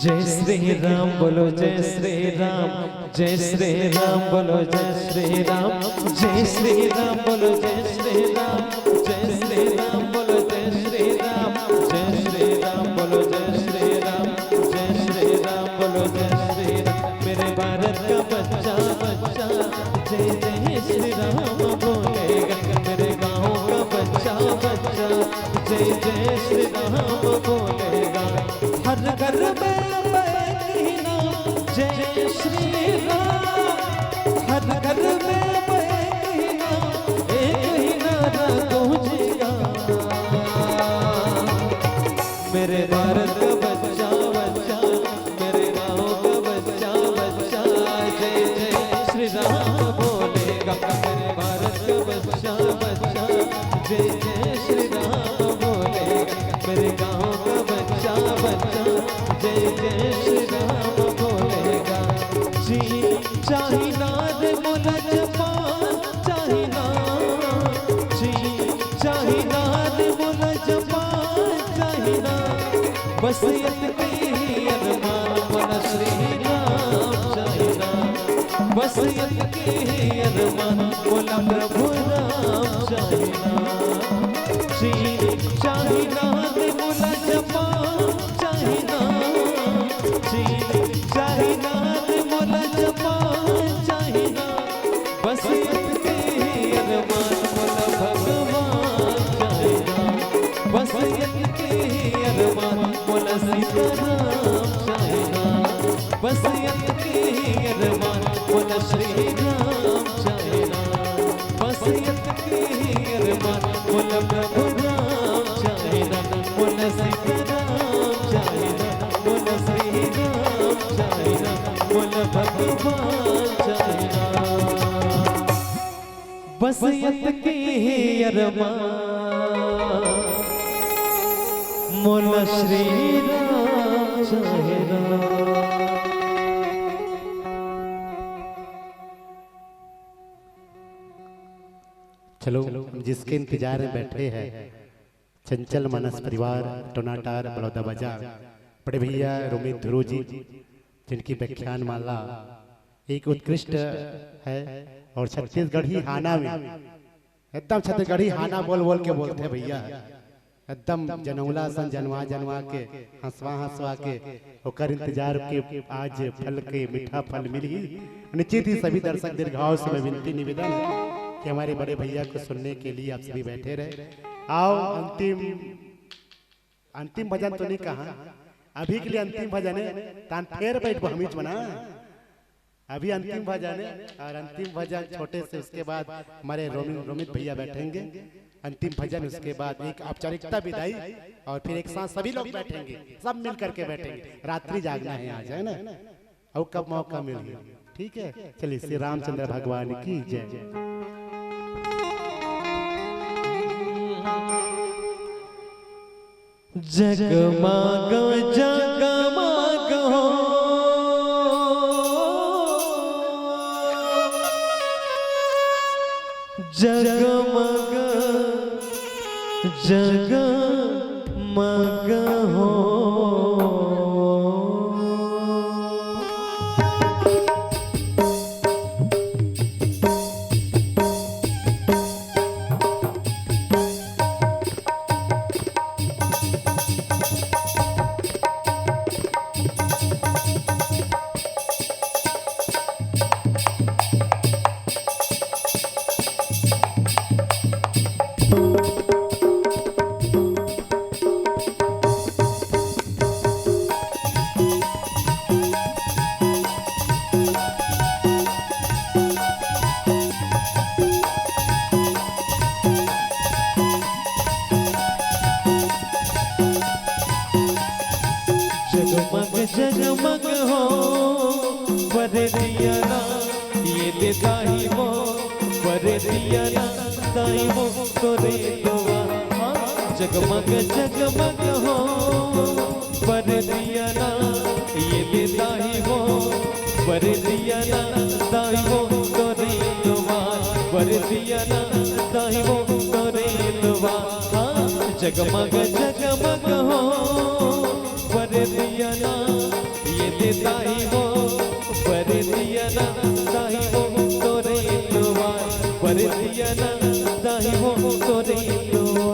जय श्री राम, बोलो जय श्री राम। जय श्री राम, बोलो जय श्री राम। जय श्री राम, बोलो जय श्री राम। जय श्री राम, बोलो जय श्री राम। जय श्री राम, बोलो जय श्री राम। जय श्री राम, बोलो जय श्री राम। मेरे भारत का बच्चा बच्चा जय जय श्री राम बोलेगा। मेरे गांव का बच्चा बच्चा जय जय श्री राम बोलेगा। हर घर में अब एक ही नाम जय श्री राम। हर घर में अब एक ही नाम, एक ही नारा गूंजेगा। मेरे भारत का बच्चा बच्चा, मेरे गांव का बच्चा बच्चा जय जय श्री राम बोलेगा। मेरे भारत का बच्चा बच्चा जय जय श्री राम बोलेगा। मेरे गांव का बच्चा बच्चा जय जय श्री राम बोलेगा। जी चाइना रे मोला जापान चाइना, जी चाइना रे मोला जापान चाइना। बस इतके ही अरमान मोला श्री राम चाइना। बस इतके ही अरमान मोला प्रभु राम चाइना। जी चाइना रे मोला जापान चाइना, जी चाइना रे मोला मोला श्री राम चाहे ना, बस यतके ही अरमान। मोला प्रभु राम चाहे ना, मोला सीता राम चाहे ना, मोला श्री राम चाहे ना, मोला भगवान चाहे ना। बस यतके ही अरमान, मोला श्री राम चाहे ना। चलो, हम जिसके इंतजार में बैठे हैं, चंचल मानस परिवार, टोनाटार, बलौदा बाजार, बड़े भैया रोमित धुरू जी, जिनकी व्याख्यान माला एक उत्कृष्ट है और छत्तीसगढ़ी हाना में, एकदम छत्तीसगढ़ी हाना बोल बोल के बोलते हैं भैया, एकदम जनौला सन जनवा जनवा के, हंसवा हंसवा के, ओकर इंतजार के आज फल के मीठा फल मिलही। निश्चित ही सभी दर्शक दीर्घाओं से मैं विनती निवेदन है कि हमारे बड़े भैया को सुनने के लिए आप सभी बैठे रहे। आओ, अंतिम, अंतिम भजन तो नहीं कहा, अभी के लिए अंतिम भजन है, तान फेर बैठ हमीच मना। अभी अंतिम भजन है और अंतिम भजन छोटे से, उसके बाद हमारे रोमित, रोमित भैया बैठेंगे। अंतिम भजन, उसके बाद एक औपचारिकता विदाई और फिर एक साथ सभी लोग बैठेंगे, सब मिल करके बैठेंगे। रात्रि जागना है आज, है ना? और कब मौका मिले, ठीक है? चलिए, श्री रामचंद्र भगवान की जय। जगमग जगमग हो, जगमग जगमग हो। जगमग जगमग हो, बरे दिया ना, ये दे दाई वो, बरे दिया ना, दाई वो, तोरे दुआ। हाँ, जगमग जगमग हो, बरे दिया ना, ये दे दाई वो, बरे दिया ना, दाई वो, तोरे दुआ, बरे दिया ना, दाई वो, तोरे दुआ। हाँ, जगमग जगमग हो, बरे दिया ना, ये दे दाई वो, बरे दिया ना, दाई वो, तोरे दुआ, बरे दिया ना, दाई वो, तोरे दुआ।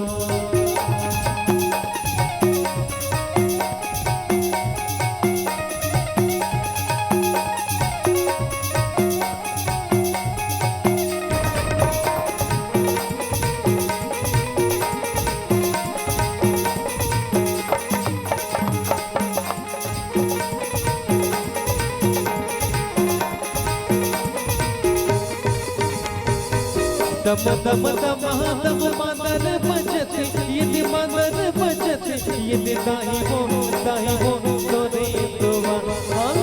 दम दम दम दम मादर बजत, ये दे मादर बजत, ये दे दाई वो, दाई वो, तोरे दुआ। हाँ,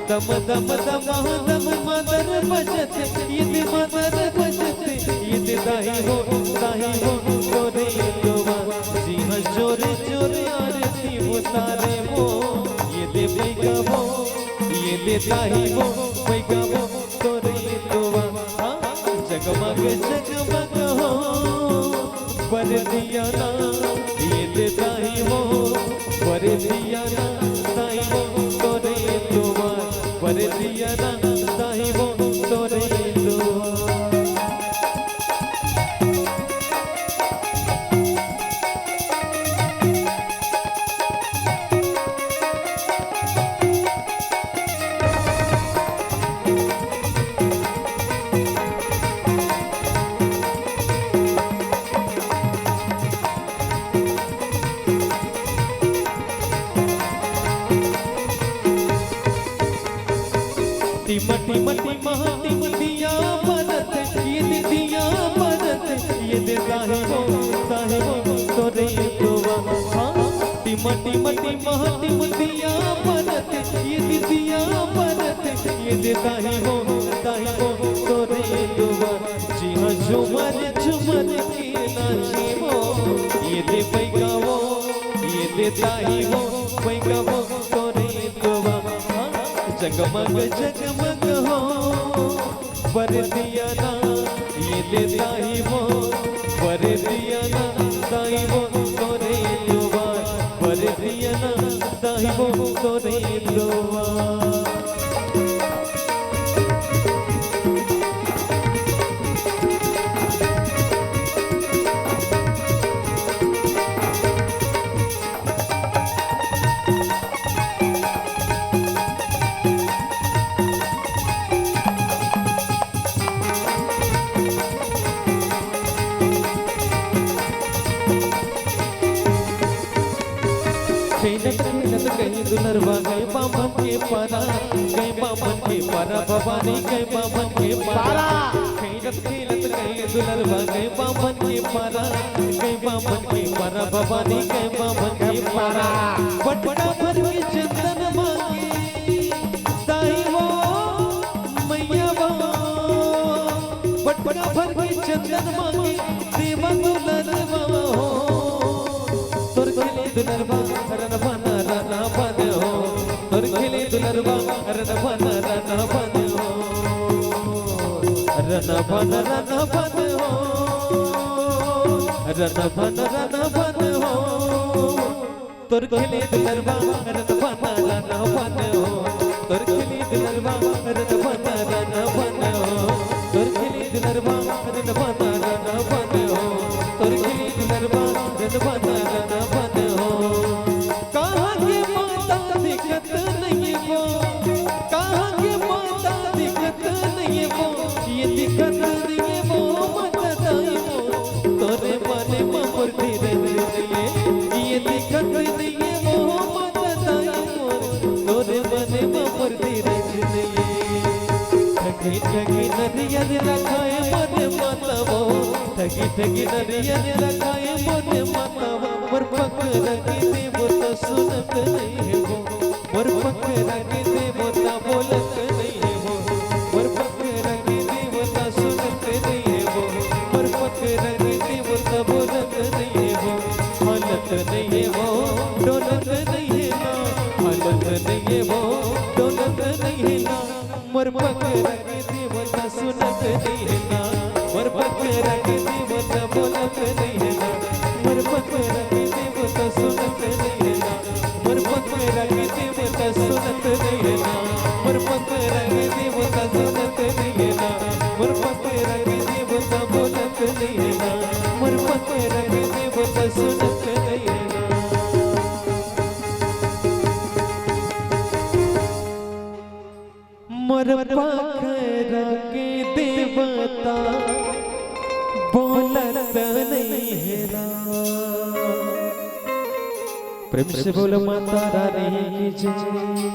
दम दम दम दम मादर बजत, ये दे मादर बजत, ये दे दाई वो, दाई वो, तोरे दुआ। जी हाँ, जोरे जोरे आरती उतारे वो, ये दे बैगा वो, ये दे दाई वो, बैगा वो, तोरे दुआ। हाँ, जगमग जगमग हो, बरे दिया ना, ये दे दाई वो, बरे दिया ना, दाई वो, तोरे दुआ, बरे दिया ना, दाई वो, तोरे दुआ। टिमा टिम दिया बरत, ये दे दिया बरत, ये दे दाई वो, दाई वो तोरे दुआ। हाँ, टिमा टिमा टिमा टिम दिया बरत, ये दे दिया बरत, ये दे दाई वो, दाई वो तोरे दुआ। जी हाँ, झूमर झूमर के नाची वो, ये दे पैगा वो, ये दे दाई वो, पैगा वो तोरे दुआ। हाँ, जगमग जगमग हो बरतिया ना, ये दे दाई वो बरतिया ना, दाई वो तोरे दुआ। बरतिया ना, दाई वो तोरे दुआ। खेलत खेलत गई दुलरवा, गए बामन के पारा, गए बामन के पारा, भवानी गए बामन के पारा। खेलत खेलत गए दुलरवा, गए बामन के पारा, गए बामन के पारा, भवानी गए बामन के पारा। बटका भर के चंदन मांगे दाई वो मैया वो, बटका भर के चंदन मांगे देवा दुलरवा हो। तोर खेली दुलरवा रन बना रन बन हो, तोर खेली दुलरवा रन बना रन बन हो, रन बन रन बन हो, रन बन रन बन हो। तोर खेली दुलरवा रन बना रन बन हो, तोर खेली दुलरवा रन बना रन बन हो, तोर खेली दुलरवा रन बना रन बन हो, तोर खेली दुलरवा रन बना रन बन हो। कहाँ के माता दिखत नहीं वो, कहाँ के माता दिखत नहीं वो, ये दिखत नहीं वो माता दाई वो। तोरे मने मा मोर धीरज नइये, ये दिखत नइये मोह मत दाई मोर, तोरे मने मा मोर धीरज नइये। ठगी ठगी नरियर ला खाए मोर माता वो, ठगी ठगी नरियर ला खाए मोर माता वो, मोर पकरा के देबो त सुनत नइ हे वो। मोर पकरा के देबो त बोलत नइ हे वो, मोर पकरा के देबो त सुनत नइ हे वो, मोर पकरा के देबो त बोलत नइ हे वो, हालत नइ हे वो, डोलत नइ हे ना, हालत नइ हे वो, डोलत नइ हे ना। मोर पकरा के देबो त सुनत नइ हे ना, मोर पकरा के देबो त बोलत नइ हे ना, मोर पकरा के देबो त सुनत नइ हे ना। मोर पकरा के देबो त सुनत नइ हे ना, मोर पकरा के देबो त सुनत नइ हे ना, मोर पकरा के देबो त बोलत नइ हे ना, मोर पकरा के देबो त सुनत नइ हे ना। मोर पकरा के देबो त बोलत नइ हे ना। प्रेम से बोलो माता रानी की जय।